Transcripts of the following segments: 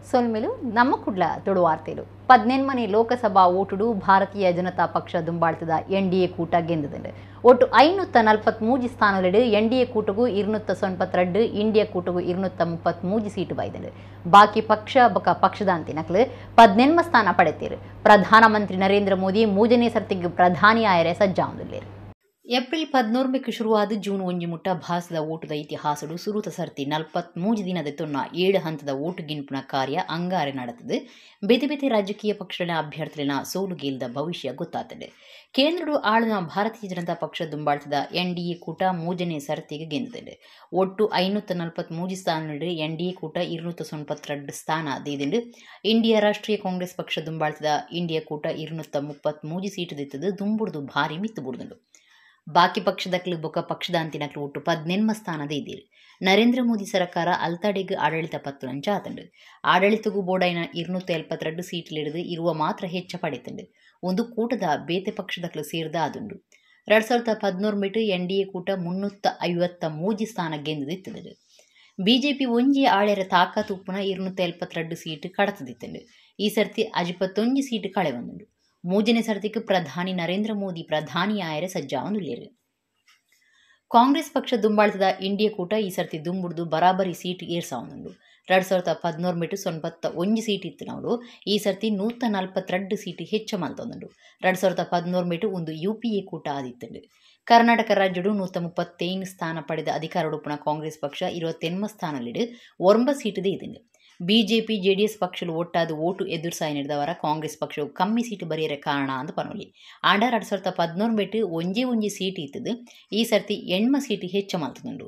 ಸೊಲ್ಮೆಲು ನಮ್ಮ ಕುಡ್ಲ ತುಳುವಾರ್ತೆಲು 18ನೇ ಲೋಕಸಭಾ ಓಟುಡು ಭಾರತೀಯ ಜನತಾ ಪಕ್ಷ ದುಂಬಾಳ್ತದ ಎನ್ಡಿಎ ಕೂಟ ಗೆಂದದಂಡು. ಒಟ್ಟು 543 ಸ್ಥಾನಲೆಡು ಎನ್ಡಿಎ ಕೂಟಗೂ 292, ಇಂಡಿಯಾ ಕೂಟಗೂ 233 ಸೀಟು ಬೈದಂಡು. ಬಾಕಿ ಪಕ್ಷ ಬಕ ಪಕ್ಷದಾಂತಿ ನಕಲು 18 ಸ್ಥಾನ ಪಡೆತೀರು. ಪ್ರಧಾನಮಂತ್ರಿ ನರೇಂದ್ರ ಮೋದಿ ಮೂಜನೇ ಸರ್ತಿಗೆ ಪ್ರಧಾನಿ ಆಯರೆ ಸಜ್ಜಾವುದಿಲ್ಲೇರು. ಏಪ್ರಿಲ್ 14ಕ್ಕೆ ಶುರುವಾದ ಜೂನ್ 1 ಮುಟ್ಟ ಭಾರತದ ಓಟುದ ಇತಿಹಾಸಡು ಸುರುತ ಸರ್ತಿ 43 ದಿನದ ತೊನ್ನ 7 ಹಂತದ ಓಟು ಗಿನ್ಪುನ ಕಾರ್ಯ ಅಂಗಾರೆ ನಡೆತದೆ. ಬೇತೆ ಬೇತೆ ರಾಜಕೀಯ ಪಕ್ಷಗಳ ಅಭ್ಯರ್ಥಿಗಳ ಸೋಲು ಗೆಲ್ಲದ ಭವಿಷ್ಯ ಗೊತ್ತಾತದೆ. ಕೇಂದ್ರಡು ಆಳುವ ಭಾರತೀಯ ಜನತಾ ಪಕ್ಷ ದುಂಬಾಳ್ತದ ಎನ್ಡಿಎ ಕೂಟ ಮೂಜನೇ ಸರ್ತಿಗೆ ಗೆಂದಿದೆ. ಒಟ್ಟು 543 ಸ್ಥಾನದಲ್ಲಿ ಎನ್ಡಿಎ ಕೂಟ 292 ಸ್ಥಾನ ದೇದಿಂಡು. ಇಂಡಿಯಾ ರಾಷ್ಟ್ರೀಯ ಕಾಂಗ್ರೆಸ್ ಪಕ್ಷ ದುಂಬಾಳ್ತದ ಇಂಡಿಯಾ ಕೂಟ 233 ಸೀಟು ದಿತ್ತದು ದುಂಬುಡ್ದು ಭಾರಿ ಮಿತ್ತು ಬುಡ್ದುಂಡು. ಬಾಕಿ ಪಕ್ಷದಕ್ಲು ಬೊಕ ಪಕ್ಷದಾಂತಿನಕ್ಲು ಒಟ್ಟು 18 ಸ್ಥಾನದ ಇದ್ದೀರಿ. ನರೇಂದ್ರ ಮೋದಿ ಸರ್ಕಾರ ಅಲ್ತಡೆಗ್ ಆಡಳಿತ ಪತ್ತುನಂಚ ಆತಂಡು. ಆಡಳಿತಗೂ ಬೋಡೈನ 272 ಸೀಟ್ಲಿಡಿದು ಇರುವ ಮಾತ್ರ ಹೆಚ್ಚ ಪಡೆತಂಡು. ಒಂದು ಕೂಟದ ಬೇತೆ ಪಕ್ಷದಕ್ಲು ಸೇರಿದ ಆದುಂಡು. 2014 ಎನ್ಡಿಎ ಕೂಟ 353 ಸ್ಥಾನ ಗೆಂದಿತ್ತದು. ಬಿಜೆಪಿ ಒಂಜಿ ಆಳ್ಯರ ತಾಕತ್ ಉಪ್ಪುನ 272 ಸೀಟ್ ಕಡತದಿತ್ತಂಡು. ಈ ಸರ್ತಿ 51 ಸೀಟ್ ಕಳೆ ಬಂದುಂಡು. ಮೂಜನೇ ಸರ್ತಿಗೆ ಪ್ರಧಾನಿ ನರೇಂದ್ರ ಮೋದಿ ಪ್ರಧಾನಿ ಆಯರೆ ಸಜ್ಜಾವೊಂದುಲ್ಲೇರು. ಕಾಂಗ್ರೆಸ್ ಪಕ್ಷ ದುಂಬಾಳ್ತದ ಇಂಡಿಯಾ ಕೂಟ ಈ ಸರ್ತಿ ದುಂಬುಡ್ದು ಬರಾಬರಿ ಸೀಟ್ ಏರ್ಸಾವೊಂದುಂಡು. 2014 91 ಸೀಟ್ ಇತ್ತು ನಾವು ಈ ಸರ್ತಿ 142 ಸೀಟ್ ಹೆಚ್ಚ ಮಲ್ತೊಂದುಂಡು. 2014 ಒಂದು ಯುಪಿಎ ಕೂಟ ಆದಿತ್ತುಂಡು. ಕರ್ನಾಟಕ ರಾಜ್ಯಡು 135 ಸ್ಥಾನ ಪಡೆದ ಅಧಿಕಾರೊಡುಪ್ಪುನ ಕಾಂಗ್ರೆಸ್ ಪಕ್ಷ 28 ಸ್ಥಾನಲಿಡು 9 ಸೀಟುದೇ ಇದ್ದುಂಡು. ಬಿಜೆಪಿ ಜೆಡಿಎಸ್ ಪಕ್ಷಲು ಒಟ್ಟಾದ ಓಟು ಎದುರ್ಸಾಯಿ ನಡೆದವರ ಕಾಂಗ್ರೆಸ್ ಪಕ್ಷವು ಕಮ್ಮಿ ಸೀಟು ಬರೆಯರೆ ಕಾರಣ ಅಂತ ಪನೋಲಿ. ಆಂಡ 2014 ಒಂಜೇ ಒಂಜಿ ಸೀಟ್ ಇತ್ತದು. ಈ ಸರ್ತಿ 8 ಸೀಟು ಹೆಚ್ಚ ಮಲ್ತದುಂಡು.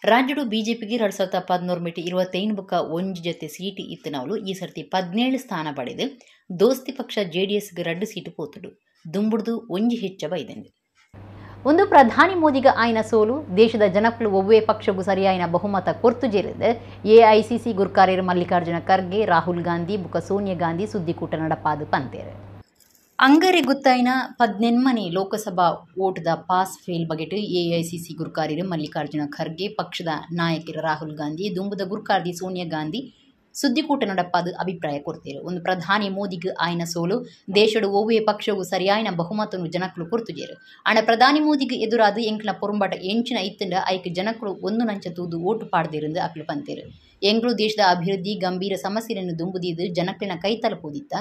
ರಾಜ್ಯಡು ಬಿಜೆಪಿಗೆ 2014 25 ಬೊಕ್ಕ ಒಂಜಿ ಜೊತೆ ಸೀಟ್ ಇತ್ತು ನಾವು ಈ ಸರ್ತಿ 17 ಸ್ಥಾನ ಪಡೆದು ದೋಸ್ತಿ ಪಕ್ಷ ಜೆಡಿಎಸ್ಗೆ 2 ಸೀಟು ಪೋತುಡು. ದುಂಬುಡ್ದು ಒಂಜಿ ಹೆಚ್ಚ ಬೈದಂಡು. ಒಂದು ಪ್ರಧಾನಿ ಮೋದಿಗ ಆಯ್ನ ಸೋಲು ದೇಶದ ಜನಕ್ಕಳು ಒವ್ವೇ ಪಕ್ಷಗೂ ಸರಿಯಾಯಿನ ಬಹುಮತ ಕೊರ್ತು ಜೇರಿದೆ. ಎಐಸಿಸಿ ಗುರ್ಕಾರ್ಯರು ಮಲ್ಲಿಕಾರ್ಜುನ ಖರ್ಗೆ, ರಾಹುಲ್ ಗಾಂಧಿ ಬುಕ ಸೋನಿಯಾ ಗಾಂಧಿ ಸುದ್ದಿಕೂಟ ನಡಪಾದು ಪಂತೇರು. ಅಂಗರೆ ಗುತ್ತಾಯಿನ 18ನೇ ಲೋಕಸಭಾ ಓಟದ ಪಾಸ್ ಫೇಲ್ ಬಗೆಟ್ ಎಐಸಿಸಿ ಗುರ್ಕಾರ್ಯರು ಮಲ್ಲಿಕಾರ್ಜುನ ಖರ್ಗೆ, ಪಕ್ಷದ ನಾಯಕರು ರಾಹುಲ್ ಗಾಂಧಿ, ದುಂಬುದ ಗುರ್ಕಾರ್ದಿ ಸೋನಿಯಾ ಗಾಂಧಿ ಸುದ್ದಿಕೂಟ ನಡಪಾದು ಅಭಿಪ್ರಾಯ ಕೊಡ್ತೇರು. ಒಂದು ಪ್ರಧಾನಿ ಮೋದಿಗೆ ಆಯ್ನ ಸೋಲು ದೇಶಡು ಒವ್ವೇ ಪಕ್ಷವು ಸರಿಯಾಯಿನ ಬಹುಮತನು ಜನಕ್ಕಳು ಕೊರ್ತುಜೇರು. ಆಂಡ ಪ್ರಧಾನಿ ಮೋದಿಗೆ ಎದುರಾದ ಎಂಕ್ಲ ಪೊರುಂಬಾಟ ಎಂಚಿನ ಇತ್ತಂಡ ಐಕ್ ಜನಕ್ಕಳು ಒಂದು ನಂಚ ತೂದು ಓಟು ಪಾಡ್ದಿರಂದು ಅಕ್ಲು ಪಂತೇರು. ಎಂಗ್ಳು ದೇಶದ ಅಭಿವೃದ್ಧಿ ಗಂಭೀರ ಸಮಸ್ಯೆಯನ್ನು ದುಂಬುದಿದ್ದು ಜನಕ್ಕಳಿನ ಕೈ ತಲುಪುದಿತ್ತ.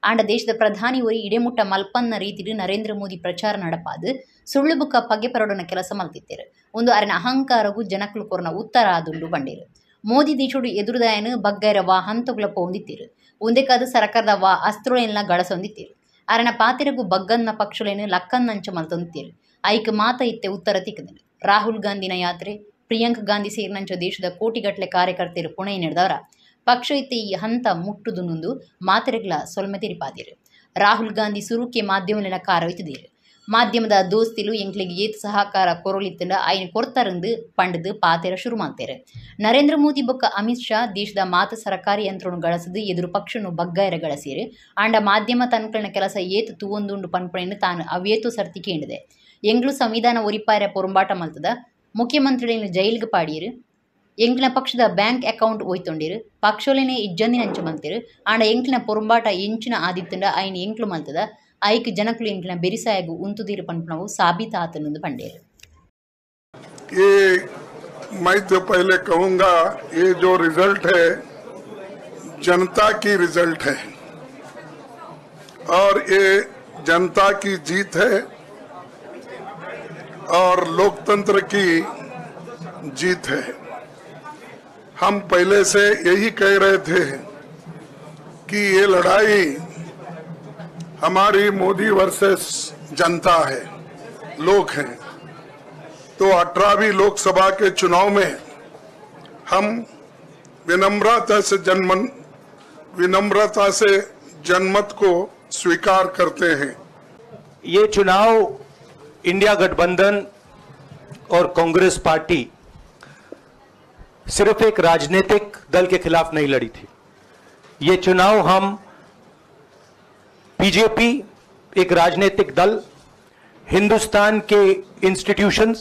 ಆಂಡ ದೇಶದ ಪ್ರಧಾನಿ ಒರಿ ಇಡೆಮುಟ್ಟ ಮಲ್ಪನ್ನ ರೀತಿಡು ನರೇಂದ್ರ ಮೋದಿ ಪ್ರಚಾರ ನಡಪಾದು ಸುಳ್ಳು ಬುಕ್ಕ ಪಗೆ ಪರಡೋನ ಕೆಲಸ ಮಲ್ತಿತ್ತೇರು. ಒಂದು ಅರಿನ ಅಹಂಕಾರಗೂ ಜನಕ್ಕಳು ಕೊರನ ಉತ್ತರ ಆದುಂಡು ಬಂಡೇರು. ಮೋದಿ ದೇಶೋಡು ಎದುರುದಾಯನು ಬಗ್ಗೈರ ವಾ ಹಂತಗುಲ ಪೋಂದಿತ್ತೀರು. ಒಂದೇಕಾದ ಸರಕಾರದ ವಾ ಅಸ್ತ್ರೋಳೆಲ್ಲ ಗಳಸೊಂದಿತ್ತೀರು. ಅರಣ ಪಾತಿರಗು ಬಗ್ಗನ್ನ ಪಕ್ಷುಲೇನು ಲಕ್ಕನ್ನಂಚ ಮಲ್ತೊಂದಿತ್ತೀರು. ಐಕ್ ಮಾತ ಇತ್ತೆ ಉತ್ತರ ತಿಕ್ಕದನು. ರಾಹುಲ್ ಗಾಂಧಿನ ಯಾತ್ರೆ, ಪ್ರಿಯಾಂಕ್ ಗಾಂಧಿ ಸೇರಿನಂಚ ದೇಶದ ಕೋಟಿಗಟ್ಟಲೆ ಕಾರ್ಯಕರ್ತರು ಪುಣೆ ನಡೆದವರ ಪಕ್ಷ ಇತ್ತೆ ಈ ಹಂತ ಮುಟ್ಟುದು ಮಾತೆರೆಗ್ಲ ಸೊಲ್ಮೆ ತೆರಿಪಾದಿರು. ರಾಹುಲ್ ಗಾಂಧಿ ಸುರುಕೆ ಮಾಧ್ಯಮಲಿನ ಕಾರವಿತ್ತಿದ್ದೀರು. ಮಾಧ್ಯಮದ ದೋಸ್ತಿಲು ಎಂಕ್ಲಿಗೆ ಏತ್ ಸಹಕಾರ ಕೊರಲಿತ್ತಂಡ ಐನ್ ಕೊರ್ತಾರಂದು ಪಂಡದು ಪಾತೆರ ಶುರು ಮಾಡ್ತಾರೆ. ನರೇಂದ್ರ ಮೋದಿ ಬೊಕ್ಕ ಅಮಿತ್ ಶಾ ದೇಶದ ಮಾತ ಸರಕಾರಿ ಯಂತ್ರವನ್ನು ಗಳಸದು ಎದುರು ಪಕ್ಷನು ಬಗ್ಗಾಯರ ಗಳಸೀರು. ಆಂಡ ಮಾಧ್ಯಮ ತನ್ಕಳನ ಕೆಲಸ ಏತು ತೂವೊಂದುಂಡು ಪನ್ಪಣೆಯನ್ನು ತಾನು ಅವೇತು ಸರ್ತಿ ಕೇಳಿದೆ. ಎಂಗ್ಳು ಸಂವಿಧಾನ ಒರಿಪಾರ ಪೊರುಂಬಾಟ ಮಲ್ತದ ಮುಖ್ಯಮಂತ್ರಿಗಳನ್ನು ಜೈಲ್ಗೆ ಪಾಡಿಯರು. ಎಂಕ್ಲಿನ ಪಕ್ಷದ ಬ್ಯಾಂಕ್ ಅಕೌಂಟ್ ಒಯ್ತೊಂಡಿರು. ಪಕ್ಷೋಲೇನೆ ಇಜ್ಜಂದಿನಂಚ ಮಲ್ತಿರು. ಆಂಡ ಎಂಕ್ಲಿನ ಪೊರುಂಬಾಟ ಎಂಚಿನ ಆದಿತ್ತಂಡ ಐನ್ ಎಂಕ್ಲು ಮಲ್ತದ ಐಕ್ ಜನಕಲು ಎಂಕ್ಲಿನ ಬೆರಿಸಾಯಗು ಉಂತುದೀರು ಪನ್ಪಣವು ಸಾಬೀತಾತನಂದು पंडेर. ये मैं तो पहले कहूँगा, ये जो रिजल्ट है जनता की रिजल्ट है और ये जनता की जीत है और लोकतंत्र की जीत है। हम पहले से यही कह रहे थे कि ये लड़ाई हमारी मोदी वर्सेस जनता है, लोग हैं। तो 18वीं लोकसभा के चुनाव में हम विनम्रता से जनमत को स्वीकार करते हैं। ये चुनाव इंडिया गठबंधन और कांग्रेस पार्टी सिर्फ एक राजनीतिक दल के खिलाफ नहीं लड़ी थी। ये चुनाव हम बीजेपी, एक राजनीतिक दल, हिंदुस्तान के इंस्टीट्यूशंस,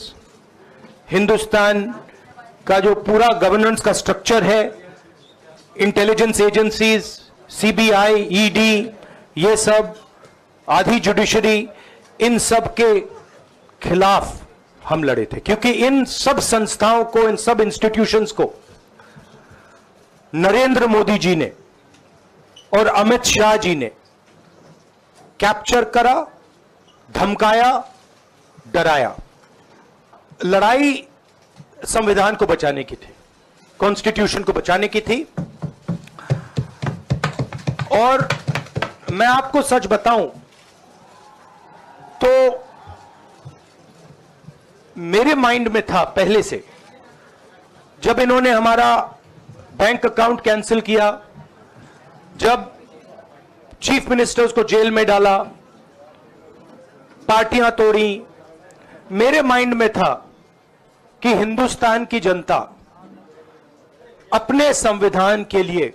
हिंदुस्तान का जो पूरा गवर्नेंस का स्ट्रक्चर है, Intelligence agencies, CBI, ED, ये सब, आधी जुडिशरी, इन सब के खिलाफ हम लड़े थे, क्योंकि इन सब संस्थाओं को, इन सब इंस्टीट्यूशंस को नरेंद्र मोदी जी ने और अमित शाह जी ने कैप्चर करा, धमकाया, डराया। लड़ाई संविधान को बचाने की थी, कॉन्स्टिट्यूशन को बचाने की थी। और मैं आपको सच बताऊं तो मेरे माइंड में था पहले से, जब इन्होंने हमारा bank account cancel किया, जब चीफ मिनिस्टर्स को जेल में डाला, पार्टियां तोड़ी, मेरे माइंड में था कि हिंदुस्तान की जनता अपने संविधान के लिए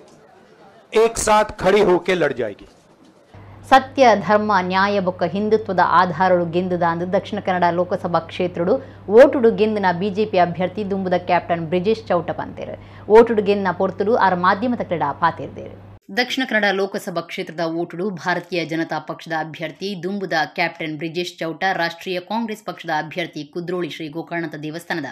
एक साथ खड़ी होकर लड़ जाएगी। ಸತ್ಯ, ಧರ್ಮ, ನ್ಯಾಯ ಬೊಕ್ಕ ಹಿಂದುತ್ವದ ಆಧಾರಡು ಗೆಂದುದ ಅಂದು ದಕ್ಷಿಣ ಕನ್ನಡ ಲೋಕಸಭಾ ಕ್ಷೇತ್ರಡು ಓಟುಡು ಗೆಂದಿನ ಬಿಜೆಪಿ ಅಭ್ಯರ್ಥಿ ದುಂಬುದ ಕ್ಯಾಪ್ಟನ್ ಬ್ರಿಜೇಶ್ ಚೌಟ ಪಂತೇರು. ಓಟುಡು ಗೆಂದಿನ ಪೊರ್ತುಡು ಆರ್ ಮಾಧ್ಯಮದ ಕ್ರೀಡಾ ಪಾತೇರ್ದೇರು. ದಕ್ಷಿಣ ಕನ್ನಡ ಲೋಕಸಭಾ ಕ್ಷೇತ್ರದ ಓಟುಡು ಭಾರತೀಯ ಜನತಾ ಪಕ್ಷದ ಅಭ್ಯರ್ಥಿ ದುಂಬುದ ಕ್ಯಾಪ್ಟನ್ ಬ್ರಿಜೇಶ್ ಚೌಟ, ರಾಷ್ಟ್ರೀಯ ಕಾಂಗ್ರೆಸ್ ಪಕ್ಷದ ಅಭ್ಯರ್ಥಿ ಕುದ್ರೋಳಿ ಶ್ರೀ ಗೋಕರ್ಣನಾಥ ದೇವಸ್ಥಾನದ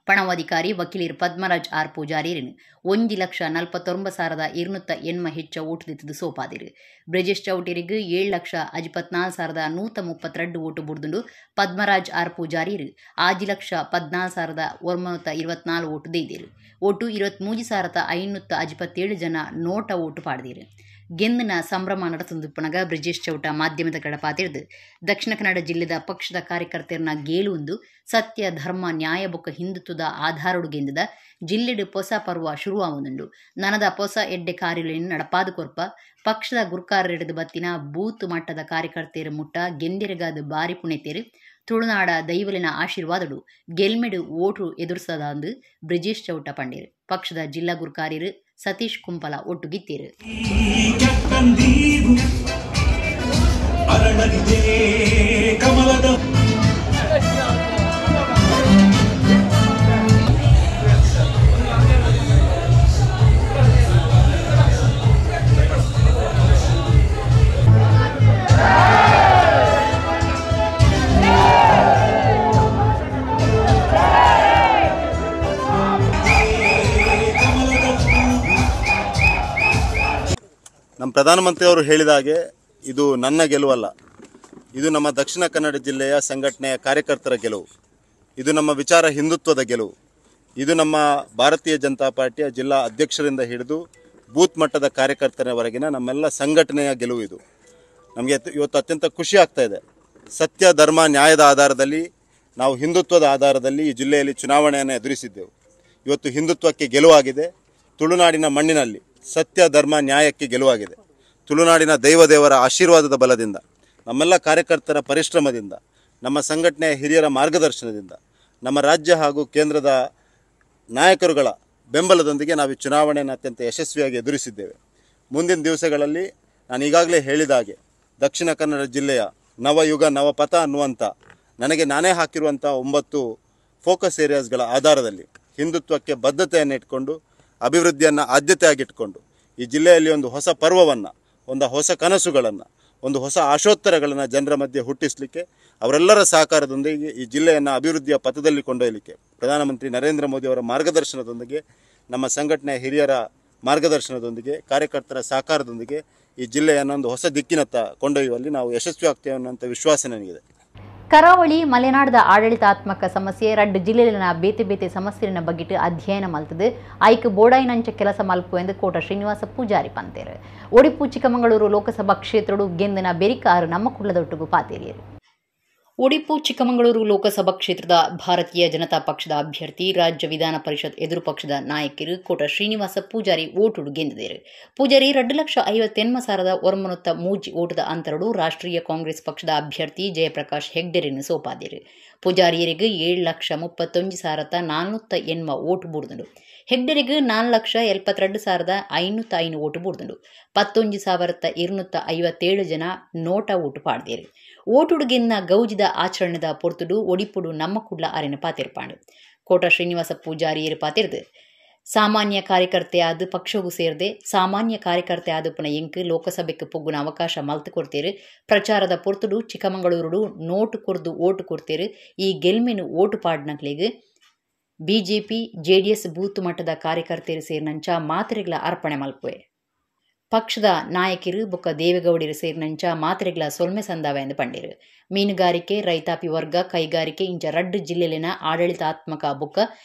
ಪಣವಾಧಿಕಾರಿ ವಕೀಲರು ಪದ್ಮರಾಜ್ ಆರ್ ಪೂಜಾರಿಯರನ್ನು 1,49,280 ಹೆಚ್ಚ ಓಟು ದಿತ್ತದು ಸೋಪಾದಿರು. ಬ್ರಿಜೇಶ್ ಚೌಟರಿಗೆ 7,24,132 ಓಟು ಬುಡ್ದುಂಡು. ಪದ್ಮರಾಜ್ ಆರ್ ಪೂಜಾರಿಯರು 5,14,924 ಓಟು ದೇದಿರು. ಒಟ್ಟು 23,557 ಜನ ನೋಟ ಓಟು ಪಾಡ್ದಿರು. ಗೆಂದಿನ ಸಂಭ್ರಮ ನಡೆಸುಂದುಪ್ಪನಗ ಬ್ರಿಜೇಶ್ ಚೌಟ ಮಾಧ್ಯಮದ ಕಡಪಾತಿರ್ದು ದಕ್ಷಿಣ ಕನ್ನಡ ಜಿಲ್ಲೆದ ಪಕ್ಷದ ಕಾರ್ಯಕರ್ತರನ್ನ ಗೇಲುಂದು ಸತ್ಯ, ಧರ್ಮ, ನ್ಯಾಯ ಬೊಕ್ಕ ಹಿಂದುತ್ವದ ಆಧಾರಡು ಗೆಂದದ ಜಿಲ್ಲೆಡು ಪೊಸ ಪರ್ವ ಶುರುವಾವುದುಂಡು. ನನದ ಪೊಸ ಎಡ್ಡೆ ಕಾರ್ಯಗಳನ್ನು ನಡಪಾದು ಕೊರ್ಪ ಪಕ್ಷದ ಗುರ್ಕಾರರಿಡದು ಬತ್ತಿನ ಬೂತ್ ಮಟ್ಟದ ಕಾರ್ಯಕರ್ತೆಯರು ಮುಟ್ಟ ಗೆಂದಿರಗಾದ ಬಾರಿ ಪುಣೆತೇರು. ತುಳುನಾಡ ದೈವಲಿನ ಆಶೀರ್ವಾದಡು ಗೆಲ್ಮೆಡು ಓಟು ಎದುರಿಸದಂದು ಬ್ರಿಜೇಶ್ ಚೌಟ ಪಂಡೇರು. ಪಕ್ಷದ ಜಿಲ್ಲಾ ಗುರ್ಕಾರ್ಯರು ಸತೀಶ್ ಕುಂಪಲ ಒಟ್ಟುಗಿತ್ತೀರು. ನಮ್ಮ ಪ್ರಧಾನಮಂತ್ರಿಯವರು ಹೇಳಿದ ಹಾಗೆ ಇದು ನನ್ನ ಗೆಲುವಲ್ಲ, ಇದು ನಮ್ಮ ದಕ್ಷಿಣ ಕನ್ನಡ ಜಿಲ್ಲೆಯ ಸಂಘಟನೆಯ ಕಾರ್ಯಕರ್ತರ ಗೆಲುವು, ಇದು ನಮ್ಮ ವಿಚಾರ ಹಿಂದುತ್ವದ ಗೆಲುವು, ಇದು ನಮ್ಮ ಭಾರತೀಯ ಜನತಾ ಪಾರ್ಟಿಯ ಜಿಲ್ಲಾ ಅಧ್ಯಕ್ಷರಿಂದ ಹಿಡಿದು ಬೂತ್ ಮಟ್ಟದ ಕಾರ್ಯಕರ್ತರವರೆಗಿನ ನಮ್ಮೆಲ್ಲ ಸಂಘಟನೆಯ ಗೆಲುವು ಇದು. ನಮಗೆ ಇವತ್ತು ಅತ್ಯಂತ ಖುಷಿ ಆಗ್ತಾ ಇದೆ. ಸತ್ಯ, ಧರ್ಮ, ನ್ಯಾಯದ ಆಧಾರದಲ್ಲಿ ನಾವು ಹಿಂದುತ್ವದ ಆಧಾರದಲ್ಲಿ ಈ ಜಿಲ್ಲೆಯಲ್ಲಿ ಚುನಾವಣೆಯನ್ನು ಎದುರಿಸಿದ್ದೆವು. ಇವತ್ತು ಹಿಂದುತ್ವಕ್ಕೆ ಗೆಲುವಾಗಿದೆ. ತುಳುನಾಡಿನ ಮಣ್ಣಿನಲ್ಲಿ ಸತ್ಯ, ಧರ್ಮ, ನ್ಯಾಯಕ್ಕೆ ಗೆಲುವಾಗಿದೆ. ತುಳುನಾಡಿನ ದೈವದೇವರ ಆಶೀರ್ವಾದದ ಬಲದಿಂದ, ನಮ್ಮೆಲ್ಲ ಕಾರ್ಯಕರ್ತರ ಪರಿಶ್ರಮದಿಂದ, ನಮ್ಮ ಸಂಘಟನೆಯ ಹಿರಿಯರ ಮಾರ್ಗದರ್ಶನದಿಂದ, ನಮ್ಮ ರಾಜ್ಯ ಹಾಗೂ ಕೇಂದ್ರದ ನಾಯಕರುಗಳ ಬೆಂಬಲದೊಂದಿಗೆ ನಾವು ಈ ಚುನಾವಣೆಯನ್ನು ಅತ್ಯಂತ ಯಶಸ್ವಿಯಾಗಿ ಎದುರಿಸಿದ್ದೇವೆ. ಮುಂದಿನ ದಿವಸಗಳಲ್ಲಿ ನಾನು ಈಗಾಗಲೇ ಹೇಳಿದ ಹಾಗೆ ದಕ್ಷಿಣ ಕನ್ನಡ ಜಿಲ್ಲೆಯ ನವಯುಗ ನವಪಥ ಅನ್ನುವಂಥ ನನಗೆ ನಾನೇ ಹಾಕಿರುವಂಥ 9 ಫೋಕಸ್ ಏರಿಯಾಸ್ಗಳ ಆಧಾರದಲ್ಲಿ ಹಿಂದುತ್ವಕ್ಕೆ ಬದ್ಧತೆಯನ್ನು ಇಟ್ಕೊಂಡು, ಅಭಿವೃದ್ಧಿಯನ್ನು ಆದ್ಯತೆಯಾಗಿಟ್ಕೊಂಡು ಈ ಜಿಲ್ಲೆಯಲ್ಲಿ ಒಂದು ಹೊಸ ಪರ್ವವನ್ನು, ಒಂದು ಹೊಸ ಕನಸುಗಳನ್ನು, ಒಂದು ಹೊಸ ಆಶೋತ್ತರಗಳನ್ನು ಜನರ ಮಧ್ಯೆ ಹುಟ್ಟಿಸಲಿಕ್ಕೆ, ಅವರೆಲ್ಲರ ಸಹಕಾರದೊಂದಿಗೆ ಈ ಜಿಲ್ಲೆಯನ್ನು ಅಭಿವೃದ್ಧಿಯ ಪಥದಲ್ಲಿ ಕೊಂಡೊಯ್ಯಲಿಕ್ಕೆ ಪ್ರಧಾನಮಂತ್ರಿ ನರೇಂದ್ರ ಮೋದಿಯವರ ಮಾರ್ಗದರ್ಶನದೊಂದಿಗೆ, ನಮ್ಮ ಸಂಘಟನೆಯ ಹಿರಿಯರ ಮಾರ್ಗದರ್ಶನದೊಂದಿಗೆ, ಕಾರ್ಯಕರ್ತರ ಸಹಕಾರದೊಂದಿಗೆ ಈ ಜಿಲ್ಲೆಯನ್ನು ಒಂದು ಹೊಸ ದಿಕ್ಕಿನತ್ತ ಕೊಂಡೊಯ್ಯುವಲ್ಲಿ ನಾವು ಯಶಸ್ವಿ ಆಗ್ತೇವೆ ಅನ್ನುವಂಥ ವಿಶ್ವಾಸ ನನಗಿದೆ. ಕರಾವಳಿ ಮಲೆನಾಡದ ಆಡಳಿತಾತ್ಮಕ ಸಮಸ್ಯೆ ರಡ್ಡು ಜಿಲ್ಲೆಯಲ್ಲಿನ ಬೇತೆ ಬೇತೆ ಸಮಸ್ಯೆನ ಬಗ್ಗಿಟ್ಟು ಅಧ್ಯಯನ ಮಲ್ತದೆ ಆಯ್ಕೆ ಬೋಡಾಯಿನಂಚ ಕೆಲಸ ಮಲ್ಪು ಎಂದು ಕೋಟ ಶ್ರೀನಿವಾಸ ಪೂಜಾರಿ ಪಂತೇರು. ಒಡಿಪು ಚಿಕ್ಕಮಗಳೂರು ಲೋಕಸಭಾ ಕ್ಷೇತ್ರಡು ಗೆಂದಿನ ಬೆರಿಕಾರು ನಮ್ಮ ಕುಳ್ಳದೊಟ್ಟಿಗೂ ಪಾತೇರಿಯರು. ಒಡಿಪು ಚಿಕ್ಕಮಗಳೂರು ಲೋಕಸಭಾ ಕ್ಷೇತ್ರದ ಭಾರತೀಯ ಜನತಾ ಪಕ್ಷದ ಅಭ್ಯರ್ಥಿ ರಾಜ್ಯ ವಿಧಾನ ಪರಿಷತ್ ಎದುರು ಪಕ್ಷದ ನಾಯಕರು ಕೋಟ ಶ್ರೀನಿವಾಸ ಪೂಜಾರಿ ಓಟುಡು ಗೆಂದಿದರು. ಪೂಜಾರಿ 2,58,903 ಓಟದ ಅಂತರಡು ರಾಷ್ಟ್ರೀಯ ಕಾಂಗ್ರೆಸ್ ಪಕ್ಷದ ಅಭ್ಯರ್ಥಿ ಜಯಪ್ರಕಾಶ್ ಹೆಗ್ಡೆರನ್ನು ಸೋಪಾದಿರು. ಪೂಜಾರಿಯರಿಗೆ 7,31,480 ಓಟು ಬೂಡ್ದುಂಡು. ಹೆಗ್ಡೆರಿಗೆ 4,72,505 ಓಟು ಬೂಡ್ದುಂಡು. 19,257 ಜನ ನೋಟ ಓಟು ಪಾಡ್ದೇರು. ಓಟುಡುಗೆನ್ನ ಗೌಜಿದ ಆಚರಣೆದ ಪೊರ್ತುಡು ಒಡಿಪುಡು ನಮ್ಮ ಕುಡ್ಲ ಅರೆನ ಪಾತಿರ್ಪಾಂಡು. ಕೋಟ ಶ್ರೀನಿವಾಸ ಪೂಜಾರಿಯರು ಪಾತಿರ್ದು ಸಾಮಾನ್ಯ ಕಾರ್ಯಕರ್ತೆ ಆದ ಪಕ್ಷಗೂ ಸೇರದೆ ಸಾಮಾನ್ಯ ಕಾರ್ಯಕರ್ತೆ ಆದಪ್ಪನ ಎಂಕ್ ಲೋಕಸಭೆಗೆ ಪೊಗ್ಗುನ ಅವಕಾಶ ಮಲ್ತು ಕೊಡ್ತೇರು. ಪ್ರಚಾರದ ಪೊರ್ತುಡು ಚಿಕ್ಕಮಗಳೂರು ನೋಟು ಕೊರ್ದು ಓಟು ಕೊಡ್ತೇರು. ಈ ಗೆಲ್ಮೆನು ಓಟು ಪಾಡ್ನಕ್ಲೆಗ್ ಬಿಜೆಪಿ ಜೆಡಿಎಸ್ ಬೂತ್ ಮಟ್ಟದ ಕಾರ್ಯಕರ್ತೆಯರು ಸೇರಿನಂಚ ಮಾತ್ರೆಗಳ ಅರ್ಪಣೆ ಮಲ್ಪುವೆ. ಪಕ್ಷದ ನಾಯಕರು ಬೊಕ್ಕ ದೇವೇಗೌಡರು ಸೇರಿನಂಚ ಮಾತ್ರೆಗಳ ಸೊಲ್ಮೆ ಸಂದಾವೆ ಎಂದು ಪಂಡಿರು. ಮೀನುಗಾರಿಕೆ, ರೈತಾಪಿ ವರ್ಗ, ಕೈಗಾರಿಕೆ ಇಂಚ ರಡ್ಡು ಜಿಲ್ಲೆಲಿನ ಆಡಳಿತಾತ್ಮಕ ಬೊಕ್ಕ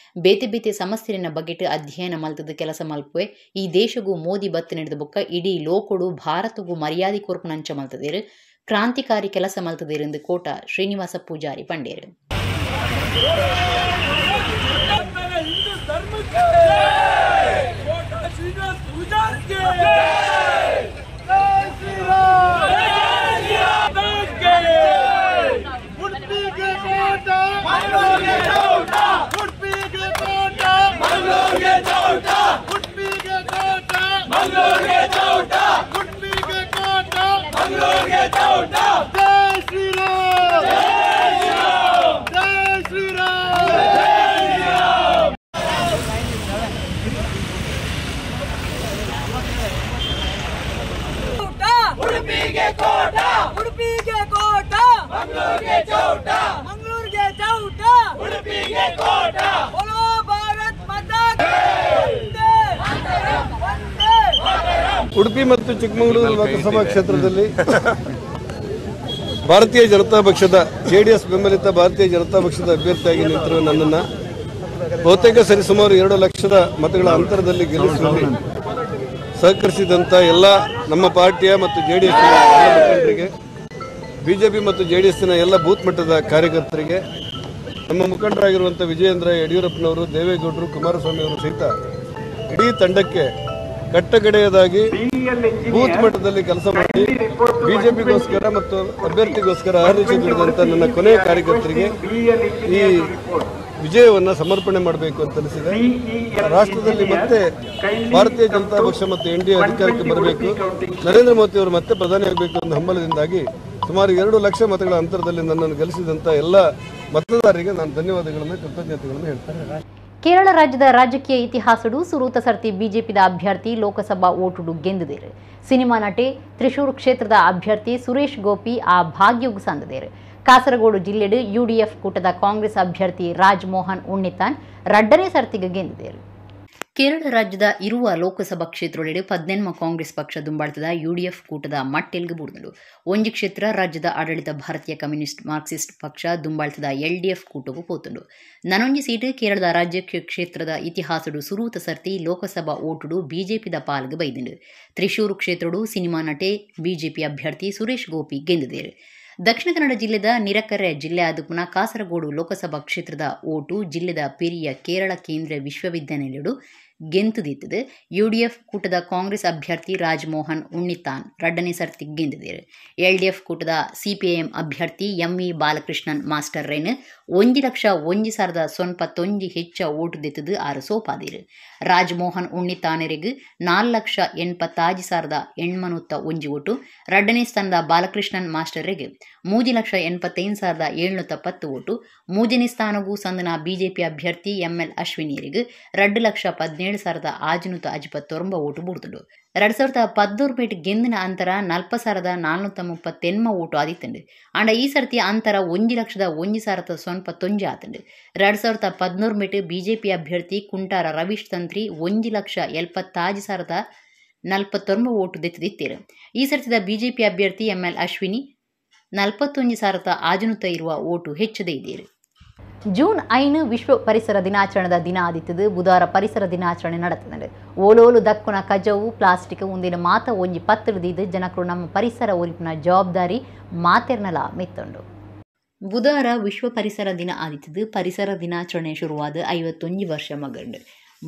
ಬೇತೆ ಬೇತೆ ಸಮಸ್ಯೆನ ಬಗೆಟ್ ಅಧ್ಯಯನ ಮಲ್ತದ ಕೆಲಸ ಮಲ್ಪುವೆ. ಈ ದೇಶಗೂ ಮೋದಿ ಬತ್ತು ನಡೆದ ಬೊಕ್ಕ ಇಡೀ ಲೋಕೊಡು ಭಾರತಗೂ ಮರ್ಯಾದೆ ಕೊರ್ಪುನಂಚ ಮಲ್ತದೇರು, ಕ್ರಾಂತಿಕಾರಿ ಕೆಲಸ ಮಲ್ತದೇರು ಎಂದು ಕೋಟ ಶ್ರೀನಿವಾಸ ಪೂಜಾರಿ ಪಂಡೇರು. ಉಡುಪಿ ಮತ್ತು ಚಿಕ್ಕಮಗಳೂರು ಲೋಕಸಭಾ ಕ್ಷೇತ್ರದಲ್ಲಿ ಭಾರತೀಯ ಜನತಾ ಪಕ್ಷದ ಜೆಡಿಎಸ್ ಬೆಂಬಲಿತ ಭಾರತೀಯ ಜನತಾ ಪಕ್ಷದ ಅಭ್ಯರ್ಥಿಯಾಗಿ ನಿಂತಿರುವ ನನ್ನನ್ನು ಬಹುತೇಕ ಸರಿಸುಮಾರು 2 ಲಕ್ಷದ ಮತಗಳ ಅಂತರದಲ್ಲಿ ಗೆಲ್ಲಿಸುವಲ್ಲಿ ಸಹಕರಿಸಿದಂಥ ಎಲ್ಲ ನಮ್ಮ ಪಾರ್ಟಿಯ ಮತ್ತು ಜೆಡಿಎಸ್ ಮುಖಂಡರಿಗೆ, ಬಿಜೆಪಿ ಮತ್ತು ಜೆಡಿಎಸ್ನ ಎಲ್ಲ ಬೂತ್ ಮಟ್ಟದ ಕಾರ್ಯಕರ್ತರಿಗೆ, ನಮ್ಮ ಮುಖಂಡರಾಗಿರುವಂಥ ವಿಜಯೇಂದ್ರ ಯಡಿಯೂರಪ್ಪನವರು, ದೇವೇಗೌಡರು, ಕುಮಾರಸ್ವಾಮಿ ಅವರು ಸಹಿತ ಇಡೀ ತಂಡಕ್ಕೆ ಕಟ್ಟಕಡೆಯದಾಗಿ ಬೂತ್ ಮಟ್ಟದಲ್ಲಿ ಕೆಲಸ ಮಾಡಿ ಬಿಜೆಪಿಗೋಸ್ಕರ ಮತ್ತು ಅಭ್ಯರ್ಥಿಗೋಸ್ಕರ ಅಹರ್ನಿಶಿ ದುಡಿದಂಥ ನನ್ನ ಕೊನೆಯ ಕಾರ್ಯಕರ್ತರಿಗೆ ಈ ವಿಜಯವನ್ನು ಸಮರ್ಪಣೆ ಮಾಡಬೇಕು ಅಂತ ಅನಿಸಿದೆ. ರಾಷ್ಟ್ರದಲ್ಲಿ ಮತ್ತೆ ಭಾರತೀಯ ಜನತಾ ಪಕ್ಷ ಮತ್ತು ಎನ್ ಡಿ ಎ ಅಧಿಕಾರಕ್ಕೆ ಬರಬೇಕು, ನರೇಂದ್ರ ಮೋದಿ ಅವರು ಮತ್ತೆ ಪ್ರಧಾನಿ ಆಗಬೇಕು ಅನ್ನೋ ಹಂಬಲದಿಂದಾಗಿ ಸುಮಾರು 2 ಲಕ್ಷ ಮತಗಳ ಅಂತರದಲ್ಲಿ ನನ್ನನ್ನು ಗೆಲ್ಲಿಸಿದಂಥ ಎಲ್ಲ ಮತದಾರರಿಗೆ ನಾನು ಧನ್ಯವಾದಗಳನ್ನು, ಕೃತಜ್ಞತೆಗಳನ್ನು ಹೇಳ್ತೇನೆ. ಕೇರಳ ರಾಜ್ಯದ ರಾಜಕೀಯ ಇತಿಹಾಸಡು ಸುರೂತ ಸರ್ತಿ ಬಿಜೆಪಿದ ಅಭ್ಯರ್ಥಿ ಲೋಕಸಭಾ ಓಟುಡು ಗೆಂದಿದೇರು. ಸಿನಿಮಾ ನಟೆ ತ್ರಿಶೂರ್ ಕ್ಷೇತ್ರದ ಅಭ್ಯರ್ಥಿ ಸುರೇಶ್ ಗೋಪಿ ಆ ಭಾಗ್ಯಗೂ ಸಂದದೇರು. ಕಾಸರಗೋಡು ಜಿಲ್ಲೆಡು ಯುಡಿಎಫ್ ಕೂಟದ ಕಾಂಗ್ರೆಸ್ ಅಭ್ಯರ್ಥಿ ರಾಜ್ಮೋಹನ್ ಉಣ್ಣಿತಾನ್ ರಡ್ಡನೇ ಸರ್ತಿಗೆ ಗೆಂದಿದೇರು. ಕೇರಳ ರಾಜ್ಯದ ಇರುವ ಲೋಕಸಭಾ ಕ್ಷೇತ್ರೊಳೆಡು 18 ಕಾಂಗ್ರೆಸ್ ಪಕ್ಷ ದುಂಬಾಳ್ತದ ಯುಡಿಎಫ್ ಕೂಟದ ಮಟ್ಟೆಲ್ಗೆ ಬೂರ್ದುಂಡು. ಒಂಜಿ ಕ್ಷೇತ್ರ ರಾಜ್ಯದ ಆಡಳಿತ ಭಾರತೀಯ ಕಮ್ಯುನಿಸ್ಟ್ ಮಾರ್ಕ್ಸಿಸ್ಟ್ ಪಕ್ಷ ದುಂಬಾಳ್ತದ ಎಲ್ಡಿಎಫ್ ಕೂಟಗೂ ಪೋತುಂಡು. ನನೊಂಜಿ ಸೀಟು ಕೇರಳದ ರಾಜ್ಯ ಕ್ಷೇತ್ರದ ಇತಿಹಾಸಡು ಸುರೂತ ಸರ್ತಿ ಲೋಕಸಭಾ ಓಟುಡು ಬಿಜೆಪಿದ ಪಾಲ್ಗೆ ಬೈದುಂಡು. ತ್ರಿಶೂರು ಕ್ಷೇತ್ರಡು ಸಿನಿಮಾ ನಟೆ ಬಿಜೆಪಿ ಅಭ್ಯರ್ಥಿ ಸುರೇಶ್ ಗೋಪಿ ಗೆಂದಿದ್ದೇರು. ದಕ್ಷಿಣ ಕನ್ನಡ ಜಿಲ್ಲೆದ ನಿರಕರೆ ಜಿಲ್ಲೆ ಆದುಪುನ ಕಾಸರಗೋಡು ಲೋಕಸಭಾ ಕ್ಷೇತ್ರದ ಓಟು ಜಿಲ್ಲೆದ ಪೆರಿಯ ಕೇರಳ ಕೇಂದ್ರ ವಿಶ್ವವಿದ್ಯಾನಿಲಯಡು ಗೆಂತುದಿತ್ತದೆ. ಯುಡಿಎಫ್ ಕೂಟದ ಕಾಂಗ್ರೆಸ್ ಅಭ್ಯರ್ಥಿ ರಾಜ್ಮೋಹನ್ ಉಣ್ಣಿತಾನ್ ರಡ್ಡನೇ ಸರ್ತಿ ಗೆಂದಿದ್ದೇರು. ಎಲ್ಡಿಎಫ್ ಕೂಟದ ಸಿಪಿಐಎಂ ಅಭ್ಯರ್ಥಿ ಎಂವಿ ಬಾಲಕೃಷ್ಣನ್ ಮಾಸ್ಟರ್ ರೇನ್ 1,01,051 ಹೆಚ್ಚ ಓಟು ದಿತ್ತದು ಆರು ಸೋಪಾದಿರು. ರಾಜ್ಮೋಹನ್ ಉಣ್ಣಿತಾನರಿಗೆ 4,86,801 ಓಟು, ರಡ್ಡನೇ ಸ್ಥಾನದ ಬಾಲಕೃಷ್ಣನ್ ಮಾಸ್ಟರ್ರಿಗೆ 3,85,710 ಓಟು, ಮೂರನೇ ಸ್ಥಾನಗೂ ಸಂದನ ಬಿಜೆಪಿ ಅಭ್ಯರ್ಥಿ ಎಂಎಲ್ ಅಶ್ವಿನಿಯರಿಗೆ 2,17,659 ಓಟು ಬೂಡ್ದುಂಡು. 2014 ಗೆಂದಿನ ಅಂತರ 40,438 ಓಟು ಆದಿತ್ತಂಡು. ಆಂಡ ಈ ಸರ್ತಿ ಅಂತರ 1,01,051 ಆತಂಡು. 2014 ಬಿಜೆಪಿ ಅಭ್ಯರ್ಥಿ ಕುಂಟಾರ ರವೀಶ್ ತಂತ್ರಿ 1,76,049 ಓಟು ದೆತ್ತಿದಿತ್ತೇರು. ಈ ಸರ್ತಿದ ಬಿಜೆಪಿ ಅಭ್ಯರ್ಥಿ ಎಂಎಲ್ ಅಶ್ವಿನಿ 41,600 ಓಟು ಹೆಚ್ಚದೇ ಇದ್ದೀರು. ಜೂನ್ 5 ವಿಶ್ವ ಪರಿಸರ ದಿನಾಚರಣೆದ ದಿನ ಆದಿತ್ತದು. ಬುಧವಾರ ಪರಿಸರ ದಿನಾಚರಣೆ ನಡೆತದೆ. ಓಲೋಲು ದಕ್ಕುನ ಕಜವು ಪ್ಲಾಸ್ಟಿಕ್ ಒಂದಿನ ಮಾತ ಒಂಜಿ ಪತ್ತಿಡ್ದಿದ್ದು ಜನಕರು ನಮ್ಮ ಪರಿಸರ ಒರಿಪಿನ ಜವಾಬ್ದಾರಿ ಮಾತೆರ್ನಲ ಮೆತ್ತುಂಡು. ಬುಧವಾರ ವಿಶ್ವ ಪರಿಸರ ದಿನ ಆದಿತ್ತದು. ಪರಿಸರ ದಿನಾಚರಣೆ ಶುರುವಾದ 51 ವರ್ಷ ಮಗಂಡು.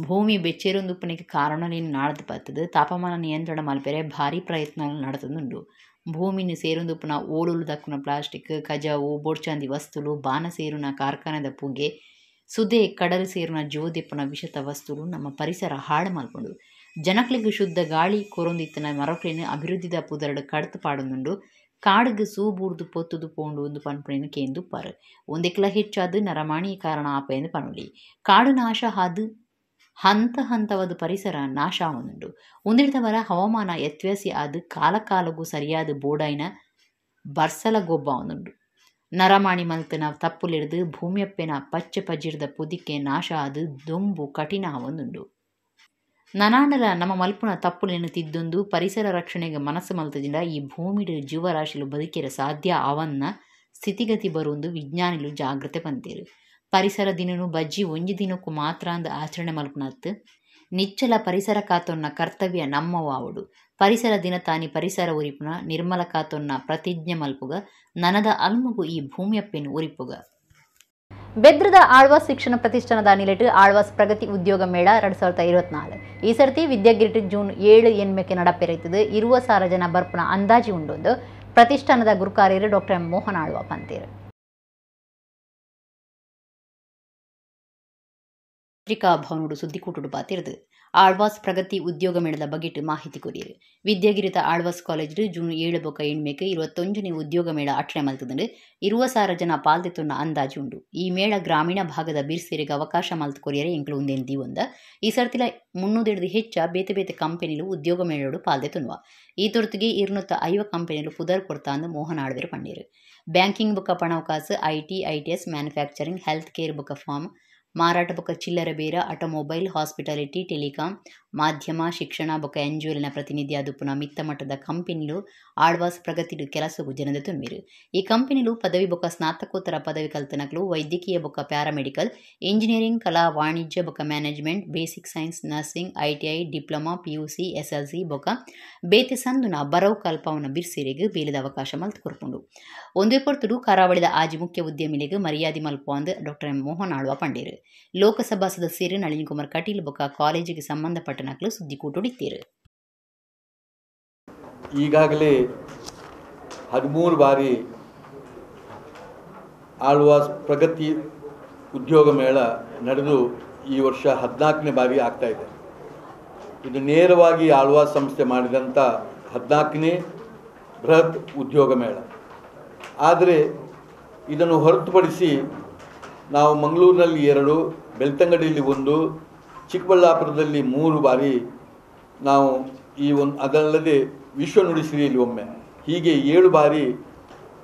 ಭೂಮಿ ಬೆಚ್ಚೇರೊಂದುಪ್ಪನಿಗೆ ಕಾರಣನೇನು ನಾಳದು ಪತ್ತದು. ತಾಪಮಾನ ನಿಯಂತ್ರಣ ಮಲ್ಪೆರೆ ಭಾರಿ ಪ್ರಯತ್ನ ನಡೆತದುಂಡು. ಭೂಮಿನ ಸೇರೊಂದುಪ್ಪನ ಓಲುಲು ದಕ್ಕುನ ಪ್ಲಾಸ್ಟಿಕ್ ಕಜಾವು ಬೊಡ್ಚಾಂದಿ ವಸ್ತುಲು ಬಾನ ಸೇರುನ ಕಾರ್ಖಾನೆದ ಪುಗೆ ಸುದೆ ಕಡಲು ಸೇರುನ ಜೋದೆಪ್ಪನ ವಿಷತ ವಸ್ತುಲು ನಮ್ಮ ಪರಿಸರ ಹಾಳು ಮಲ್ಪುಂಡು. ಜನಕ್ಲೆಗ್ ಶುದ್ಧ ಗಾಳಿ ಕೊರೊಂದಿತ್ತನ ಮರಕ್ಲೆನ್ ಅಭಿವೃದ್ಧಿದ ಪುದರಡು ಕಡ್ತು ಪಾಡೊಂದುಂಡು. ಕಾಡುಗು ಸೂಬೂರ್ದು ಪೊತ್ತುದು ಪೋಂಡು ಒಂದು ಪನ್ಪುನೆನ್ ಕೇಂದುಪ್ಪಾರು. ಒಂದೆಕ್ಲ ಹೆಚ್ಚಾದ್ ನರಮಾಣಿ ಕಾರಣ ಆಪೆಂದು ಪನೊಲಿ. ಕಾಡು ನಾಶ ಆದ್ ಹಂತ ಹಂತವಾದ ಪರಿಸರ ನಾಶ ಆವೊಂದುಂಡು. ಉಂದೆಡ್ದವರ ಹವಾಮಾನ ವ್ಯತ್ಯಾಸಿ ಆದ್ ಕಾಲಕಾಲಗೂ ಸರಿಯಾದ ಬೋಡಾಯಿನ ಬರ್ಸಲ ಗೊಬ್ಬ ಆವೊಂದುಂಡು. ನರಮಾಣಿ ಮಲ್ತನ ತಪ್ಪುಲಿಡ್ದು ಭೂಮಿಯಪ್ಪೆನ ಪಚ್ಚೆ ಪಜಿರ್ದ ಪುದಿಕೆ ನಾಶ ಆದ್ ದೊಂಬು ಕಠಿಣ ಆವೊಂದುಂಡು. ನನಾಂಡಲ ನಮ್ಮ ಮಲ್ಪುನ ತಪ್ಪುಲೆನ್ ತಿದ್ದೊಂದು ಪರಿಸರ ರಕ್ಷಣೆಗೆ ಮನಸ್ಸು ಮಲ್ತದಿಂದ ಈ ಭೂಮಿಡ್ ಜೀವರಾಶಿಲು ಬದುಕೆರೆ ಸಾಧ್ಯ ಆವನ್ನ ಸ್ಥಿತಿಗತಿ ಬರುವಂದು ವಿಜ್ಞಾನಿಲು ಜಾಗೃತೆ ಪಂತೇರು. ಪರಿಸರ ದಿನನು ಬಜ್ಜಿ ಒಂಜಿ ದಿನಕ್ಕೂ ಮಾತ್ರ ಅಂದ್ ಆಚರಣೆ ಮಲ್ಪುನತ್ತು ನಿಚ್ಚಲ ಪರಿಸರ ಕಾತೊನ್ನ ಕರ್ತವ್ಯ ನಮ್ಮವಾವುಡು. ಪರಿಸರ ದಿನ ತಾನಿ ಪರಿಸರ ಉರಿಪುನ ನಿರ್ಮಲ ಕಾತೊನ್ನ ಪ್ರತಿಜ್ಞೆ ಮಲ್ಪುಗ ನನದ ಅಲ್ಮುಗು ಈ ಭೂಮಿಯಪ್ಪೆನ್ ಉರಿಪುಗ. ಬೆದ್ರದ ಆಳ್ವಾಸ್ ಶಿಕ್ಷಣ ಪ್ರತಿಷ್ಠಾನದ ನಿಲೆಟ್ ಆಳ್ವಾಸ್ ಪ್ರಗತಿ ಉದ್ಯೋಗ ಮೇಳ 2024 ಈ ಸರ್ತಿ ವಿದ್ಯಾಗಿರಿಟ್ ಜೂನ್ 7 ಎನ್ಮೆಕ್ಕೆ ನಡಪೆರೈತದೆ. 20,000 ಜನ ಬರ್ಪುನ ಅಂದಾಜಿ ಉಂಡೊಂದು ಪ್ರತಿಷ್ಠಾನದ ಗುರುಕಾರ್ಯರು ಡಾಕ್ಟರ್ ಎಂ ಮೋಹನ್ ಆಳ್ವಾ ಪಂತೇರು. ಪತ್ರಿಕಾ ಭವನೋಡು ಸುದ್ದಿಕೂಟುಡು ಬಾತಿರ್ದು ಆಳ್ವಾಸ್ ಪ್ರಗತಿ ಉದ್ಯೋಗ ಮೇಳದ ಬಗೆಟ್ ಮಾಹಿತಿ ಕೊರಿಯರು. ವಿದ್ಯಾಗಿರಿತ ಆಳ್ವಾಸ್ ಕಾಲೇಜ್ ಜೂನ್ 7 ಬೊಕ ಎಣ್ಮೆಕ್ 21ನೇ ಉದ್ಯೋಗ ಮೇಳ ಅಟ್ಟಣೆ ಮಲ್ತದಂಡು 20,000 ಜನ ಪಾಲ್ದೆತ್ತೊನ್ನ ಅಂದಾಜು ಉಂಡು. ಈ ಮೇಳ ಗ್ರಾಮೀಣ ಭಾಗದ ಬಿರ್ಸಿರಿಗೆ ಅವಕಾಶ ಮಲ್ತು ಕೊರಿಯರೆ ಎಂಕ್ಲು ಉಂದೆನ್ ದೀವೊಂದ. ಈ ಸರ್ತಿಲ 300 ಹೆಚ್ಚ ಬೇತೆ ಬೇತೆ ಕಂಪನಿಲು ಉದ್ಯೋಗ ಮೇಳೋಡು ಪಾಲ್ದೆತ್ತೊನ್ನುವ. ಈ ತೊರ್ತಿಗೆ 250 ಕಂಪನಿಲು ಪುದರ್ ಕೊರ್ತಾಂದು ಮೋಹನ್ ಆಳ್ವೆರು ಪಂಡೇರು. ಬ್ಯಾಂಕಿಂಗ್ ಬೊಕ ಪಣವಕಾಸು, IT, ITS, manufacturing, health care ಬೊಕ ಫಾರ್ಮ್, ಮಾರಾಟ ಬೊಕ ಚಿಲ್ಲರೆ ಬೇರ, ಆಟೋಮೊಬೈಲ್, ಹಾಸ್ಪಿಟಾಲಿಟಿ, ಟೆಲಿಕಾಂ, ಮಾಧ್ಯಮ, ಶಿಕ್ಷಣ ಬೊಕ ಎನ್ಜಿಒಲಿನ ಪ್ರತಿನಿಧಿಯಾದುಪ್ಪುನ ಮಿತ್ತ ಮಟ್ಟದ ಕಂಪನಿಲು ಆಳ್ವಾಸ್ ಪ್ರಗತಿಡು ಕೆಲಸಗು ಜನದ ತುನ್ವಿರು. ಈ ಕಂಪನಿಲು ಪದವಿ ಬೊಕ ಸ್ನಾತಕೋತ್ತರ ಪದವಿ ಕಲ್ತನಕ್ಲು, ವೈದ್ಯಕೀಯ ಬೊಕ ಪ್ಯಾರಾಮೆಡಿಕಲ್, ಇಂಜಿನಿಯರಿಂಗ್, ಕಲಾ, ವಾಣಿಜ್ಯ ಬೊಕ management, basic science, nursing, ITI, diploma, PUC, SLC ಬೊಕ ಬೇತೆ ಸಂದುನ ಬರವು ಕಲ್ಪವನ ಬಿರ್ಸಿರಿಗೆ ಬೇಲಿದ ಅವಕಾಶ ಮಲ್ತು ಕೊರ್ಪುಂಡು. ಒಂದೇ ಪೊರ್ತುಡು ಕರಾವಳಿದ ಆಜಿ ಮುಖ್ಯ ಉದ್ಯಮಿಲಿಗೆ ಮರ್ಯಾದೆ ಮಲ್ಪುವಂದು ಡಾಕ್ಟರ್ ಎಂ ಮೋಹನ್ ಆಳ್ವಾ ಪಂಡೇರು. ಲೋಕಸಭಾ ಸದಸ್ಯರು ನಳಿನ್ ಕುಮಾರ್ ಕಟೀಲ್ ಬೊಕ ಕಾಲೇಜಿಗೆ ಸಂಬಂಧಪಟ್ಟ ನಕಲು ಸುದ್ದಿಕೂಟುಡಿತ್ತೀರು. ಈಗಾಗಲೇ 13 ಬಾರಿ ಆಳ್ವಾಸ್ ಪ್ರಗತಿ ಉದ್ಯೋಗ ಮೇಳ ನಡೆದು ಈ ವರ್ಷ 14ನೇ ಬಾರಿ ಆಗ್ತಾ ಇದೆ. ಇದು ನೇರವಾಗಿ ಆಳ್ವಾಸ್ ಸಂಸ್ಥೆ ಮಾಡಿದಂಥ 14ನೇ ಬೃಹತ್ ಉದ್ಯೋಗ ಮೇಳ. ಆದರೆ ಇದನ್ನು ಹೊರತುಪಡಿಸಿ ನಾವು ಮಂಗಳೂರಿನಲ್ಲಿ 2, ಬೆಳ್ತಂಗಡಿಯಲ್ಲಿ 1, ಚಿಕ್ಕಬಳ್ಳಾಪುರದಲ್ಲಿ 3 ಬಾರಿ ನಾವು ಈ ಒಂದು, ಅದಲ್ಲದೆ ವಿಶ್ವ ನುಡಿಸಿರಿಯಲ್ಲಿ ಒಮ್ಮೆ, ಹೀಗೆ 7 ಬಾರಿ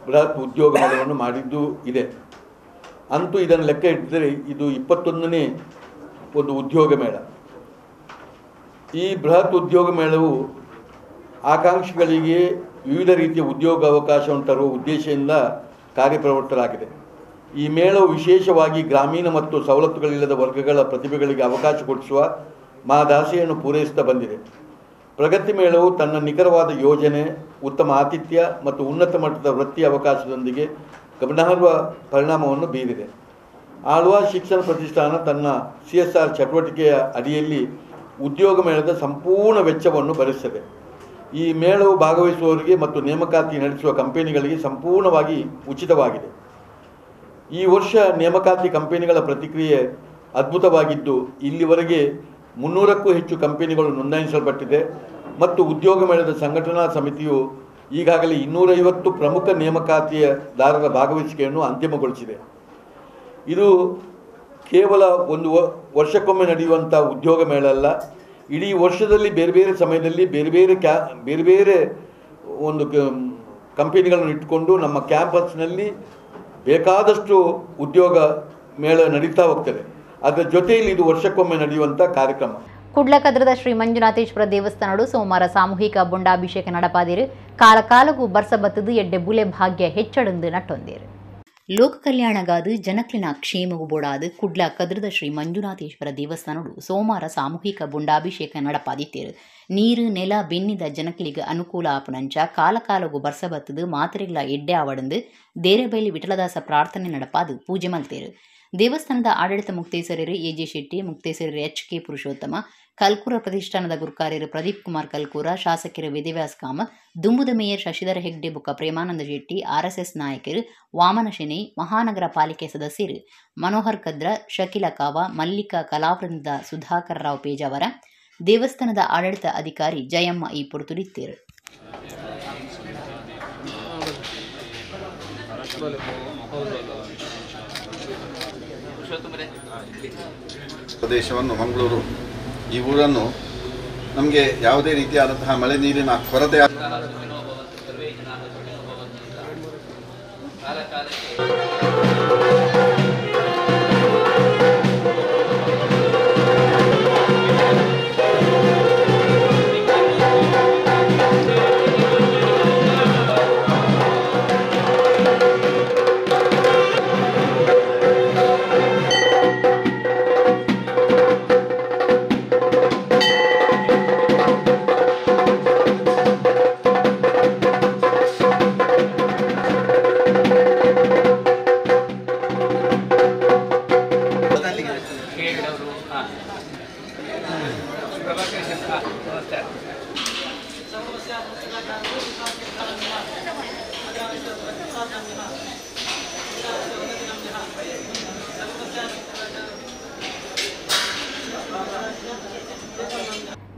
ಬೃಹತ್ ಉದ್ಯೋಗ ಮೇಳವನ್ನು ಮಾಡಿದ್ದು ಇದೆ. ಅಂತೂ ಇದನ್ನು ಲೆಕ್ಕ ಇಟ್ಟಿದರೆ ಇದು 21ನೇ ಒಂದು ಉದ್ಯೋಗ ಮೇಳ. ಈ ಬೃಹತ್ ಉದ್ಯೋಗ ಮೇಳವು ಆಕಾಂಕ್ಷಿಗಳಿಗೆ ವಿವಿಧ ರೀತಿಯ ಉದ್ಯೋಗ ಅವಕಾಶವನ್ನು ತರುವ ಉದ್ದೇಶದಿಂದ ಕಾರ್ಯಪ್ರವೃತ್ತರಾಗಿದೆ. ಈ ಮೇಳವು ವಿಶೇಷವಾಗಿ ಗ್ರಾಮೀಣ ಮತ್ತು ಸವಲತ್ತುಗಳಿಲ್ಲದ ವರ್ಗಗಳ ಪ್ರತಿಭೆಗಳಿಗೆ ಅವಕಾಶ ಕೊಡಿಸುವ ಮಹದಾಸೆಯನ್ನು ಪೂರೈಸುತ್ತಾ ಬಂದಿದೆ. ಪ್ರಗತಿ ಮೇಳವು ತನ್ನ ನಿಖರವಾದ ಯೋಜನೆ, ಉತ್ತಮ ಆತಿಥ್ಯ ಮತ್ತು ಉನ್ನತ ಮಟ್ಟದ ವೃತ್ತಿ ಅವಕಾಶದೊಂದಿಗೆ ಗಮನಾರ್ಹ ಪರಿಣಾಮವನ್ನು ಬೀರಿದೆ. ಆಳ್ವಾಸ್ ಶಿಕ್ಷಣ ಪ್ರತಿಷ್ಠಾನ ತನ್ನ CSR ಚಟುವಟಿಕೆಯ ಅಡಿಯಲ್ಲಿ ಉದ್ಯೋಗ ಮೇಳದ ಸಂಪೂರ್ಣ ವೆಚ್ಚವನ್ನು ಭರಿಸುತ್ತದೆ. ಈ ಮೇಳವು ಭಾಗವಹಿಸುವವರಿಗೆ ಮತ್ತು ನೇಮಕಾತಿ ನಡೆಸುವ ಕಂಪನಿಗಳಿಗೆ ಸಂಪೂರ್ಣವಾಗಿ ಉಚಿತವಾಗಿದೆ. ಈ ವರ್ಷ ನೇಮಕಾತಿ ಕಂಪನಿಗಳ ಪ್ರತಿಕ್ರಿಯೆ ಅದ್ಭುತವಾಗಿದ್ದು, ಇಲ್ಲಿವರೆಗೆ 300ಕ್ಕೂ ಹೆಚ್ಚು ಕಂಪನಿಗಳು ನೋಂದಾಯಿಸಲ್ಪಟ್ಟಿದೆ ಮತ್ತು ಉದ್ಯೋಗ ಮೇಳದ ಸಂಘಟನಾ ಸಮಿತಿಯು ಈಗಾಗಲೇ 250 ಪ್ರಮುಖ ನೇಮಕಾತಿದಾರರ ಭಾಗವಹಿಸಿಕೆಯನ್ನು ಅಂತಿಮಗೊಳಿಸಿದೆ. ಇದು ಕೇವಲ ಒಂದು ವರ್ಷಕ್ಕೊಮ್ಮೆ ನಡೆಯುವಂಥ ಉದ್ಯೋಗ ಮೇಳ ಅಲ್ಲ, ಇಡೀ ವರ್ಷದಲ್ಲಿ ಬೇರೆ ಬೇರೆ ಸಮಯದಲ್ಲಿ ಬೇರೆ ಬೇರೆ ಬೇರೆ ಬೇರೆ ಒಂದು ಕಂಪನಿಗಳನ್ನು ಇಟ್ಟುಕೊಂಡು ನಮ್ಮ ಕ್ಯಾಂಪಸ್ನಲ್ಲಿ ಬೇಕಾದಷ್ಟು ಉದ್ಯೋಗ ಮೇಳ ನಡೀತಾ ಹೋಗ್ತದೆ. ಅದರ ಜೊತೆಯಲ್ಲಿ ಇದು ವರ್ಷಕ್ಕೊಮ್ಮೆ ನಡೆಯುವಂಥ ಕಾರ್ಯಕ್ರಮ. ಕುಡ್ಲಕದ್ರದ ಶ್ರೀ ಮಂಜುನಾಥೇಶ್ವರ ದೇವಸ್ಥಾನಡು ಸೋಮವಾರ ಸಾಮೂಹಿಕ ಬೊಂಡಾಭಿಷೇಕ ನಡಪಾದಿರು. ಕಾಲ ಕಾಲಗೂ ಬರ್ಸ ಬತ್ತದು ಎಡ್ಡೆ ಬುಲೆ ಭಾಗ್ಯ ಹೆಚ್ಚಡಂದು ನಟ್ಟೊಂದಿರು. ಲೋಕ ಕಲ್ಯಾಣಗಾದು ಜನಕ್ಲಿನ ಕ್ಷೇಮಗೂ ಬೋಡಾದು ಕುಡ್ಲ ಕದ್ರದ ಶ್ರೀ ಮಂಜುನಾಥೇಶ್ವರ ದೇವಸ್ಥಾನಡು ಸೋಮವಾರ ಸಾಮೂಹಿಕ ಬೊಂಡಾಭಿಷೇಕ ನಡಪಾದಿತ್ತೇರು. ನೀರು ನೆಲ ಬೆನ್ನಿದ ಜನಕ್ಲಿಗೆ ಅನುಕೂಲ ಆಪುನಂಚ ಕಾಲ ಕಾಲಗೂ ಬರ್ಸ ಬತ್ತದು ಮಾತ್ರೆಗಳ ಎಡ್ಡೆ ಆವಡಂದು ದೇರೆಬೈಲಿ ವಿಠಲದಾಸ ಪ್ರಾರ್ಥನೆ ನಡಪಾದು ಪೂಜೆ ಮಲ್ತೇರು. ದೇವಸ್ಥಾನದ ಆಡಳಿತ ಮುಕ್ತೇಸರರು ಎಜೆ ಶೆಟ್ಟಿ, ಮುಕ್ತೇಸರರು ಎಚ್ ಕೆ ಪುರುಷೋತ್ತಮ, ಕಲ್ಕೂರ ಪ್ರತಿಷ್ಠಾನದ ಗುರುಕಾರ್ಯರು ಪ್ರದೀಪ್ ಕುಮಾರ್ ಕಲ್ಕೂರ, ಶಾಸಕರು ವೇದವ್ಯಾಸ್ ಕಾಮತ್, ದುಂಬುದ ಮೇಯರ್ ಶಶಿಧರ ಹೆಗ್ಡೆ ಬುಕ್ಕ ಪ್ರೇಮಾನಂದ ಶೆಟ್ಟಿ, ಆರ್ಎಸ್ಎಸ್ ನಾಯಕರು ವಾಮನ ಶೆಣೈ, ಮಹಾನಗರ ಪಾಲಿಕೆ ಸದಸ್ಯರು ಮನೋಹರ್ ಕದ್ರ, ಶಕೀಲ ಕಾವ, ಮಲ್ಲಿಕಾ ಕಲಾವೃಂದ ಸುಧಾಕರ್ ರಾವ್ ಪೇಜಾವರ, ದೇವಸ್ಥಾನದ ಆಡಳಿತ ಅಧಿಕಾರಿ ಜಯಮ್ಮ ಈ ಪೊರ್ತುಡಿತ್ತೇರು. ಪ್ರದೇಶವನ್ನು ಮಂಗಳೂರು ಈ ಊರನ್ನು ನಮಗೆ ಯಾವುದೇ ರೀತಿಯಾದಂತಹ ಮಳೆ ನೀರಿನ ಕೊರತೆ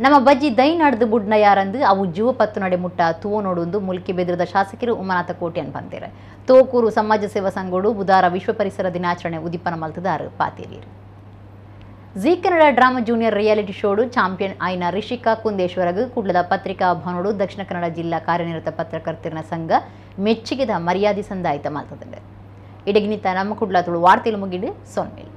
ನಮ್ಮ ಬಜ್ಜಿ ದೈ ನಡೆದು ಬುಡ್ನ ಯಾರಂದು ಅವು ಜೀವ ಪತ್ತು ನಡೆ ಮುಟ್ಟ ತೂವ ನೋಡುಂದು ಮುಲ್ಕಿ ಬೆದ್ರದ ಶಾಸಕರು ಉಮಾನಾಥ ಕೋಟೆಯನ್ನು ಬಂದಿರ. ತೋಕೂರು ಸಮಾಜ ಸೇವಾ ಸಂಘೋಡು ಬುಧಾರ ವಿಶ್ವ ಪರಿಸರ ದಿನಾಚರಣೆ ಉದ್ದೀಪನ ಮಲ್ತದಾರು ಪಾತೇರಿಯರು. Zee Kannada drama junior reality ಶೋಡು champion ಆಯ್ನ Rishika ಕುಂದೇಶ್ವರಗ್ ಕುಡ್ಲದ ಪತ್ರಿಕಾ ಭವನೋಡು ದಕ್ಷಿಣ ಕನ್ನಡ ಜಿಲ್ಲಾ ಕಾರ್ಯನಿರತ ಪತ್ರಕರ್ತರ ಸಂಘ ಮೆಚ್ಚುಗೆದ ಮರ್ಯಾದೆ ಸಂದಾಯಿತ ಮಲ್ತದಂಡೆ. ಇಡಗಿನಿತ ನಮ್ಮ ಕುಡ್ಲ ತುಳು ವಾರ್ತೆಲು ಮುಗಿಡು ಸೊನ್ಮೇಲ್.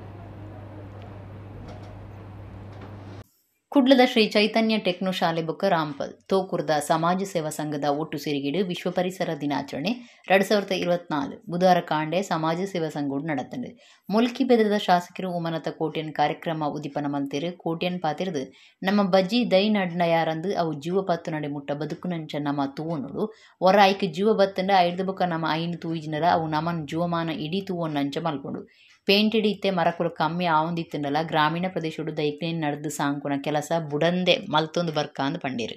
ಕುಡ್ಲದ ಶ್ರೀ ಚೈತನ್ಯ ಟೆಕ್ನೋ ಶಾಲೆ ಬೊಕ್ಕ ರಾಂಪಲ್ ತೋಕುರ್ದ ಸಮಾಜ ಸೇವಾ ಸಂಘದ ಒಟ್ಟು ಸೇರಿಗಿಡು ವಿಶ್ವ ಪರಿಸರ ದಿನಾಚರಣೆ 2024 ಬುಧವಾರ ಕಾಂಡೆ ಸಮಾಜ ಸೇವಾ ಸಂಘೋಡು நடத்தண்டு. ಮುಲ್ಕಿ ಬೆದರದ ಶಾಸಕರು ಉಮನತ ಕೋಟ್ಯನ್ ಕಾರ್ಯಕ್ರಮ ಉದ್ದೀಪನ ಮಲ್ತೇರು. ಕೋಟ್ಯನ್ ಪಾತಿರ್ದು ನಮ್ಮ ಬಜ್ಜಿ ದೈ ನಡ್ನ ಯಾರಂದು ಅವು ಜೀವ ಪತ್ತು ನಡೆ ಮುಟ್ಟ ಬದುಕುನಂಚ ನಮ್ಮ ತೂವನುಡು ಹೊರ ಐಕ್ ಜೀವ ಬತ್ತಂಡ ಐದು ಬೊಕ್ಕ ನಮ್ಮ ಐನು ತೂಯಿಜಿನರ ಅವು ನಮ್ಮನ್ ಜೀವಮಾನ ಇಡೀ ತೂವನ್ನಂಚ ಮಲ್ಕೊಂಡು ಪೇಂಟೆಡ್ ಇತ್ತೆ ಮರಕುಲು ಕಮ್ಮಿ ಆವಂದಿತ್ತಂಡಲ ಗ್ರಾಮೀಣ ಪ್ರದೇಶಡು ದೈಕ್ಲೇನ್ ನಡೆದು ಸಾಂಕುನ ಕೆಲಸ ಬುಡಂದೆ ಮಲ್ತೊಂದು ಬರ್ಕಾಂದು ಪಂಡೇರು.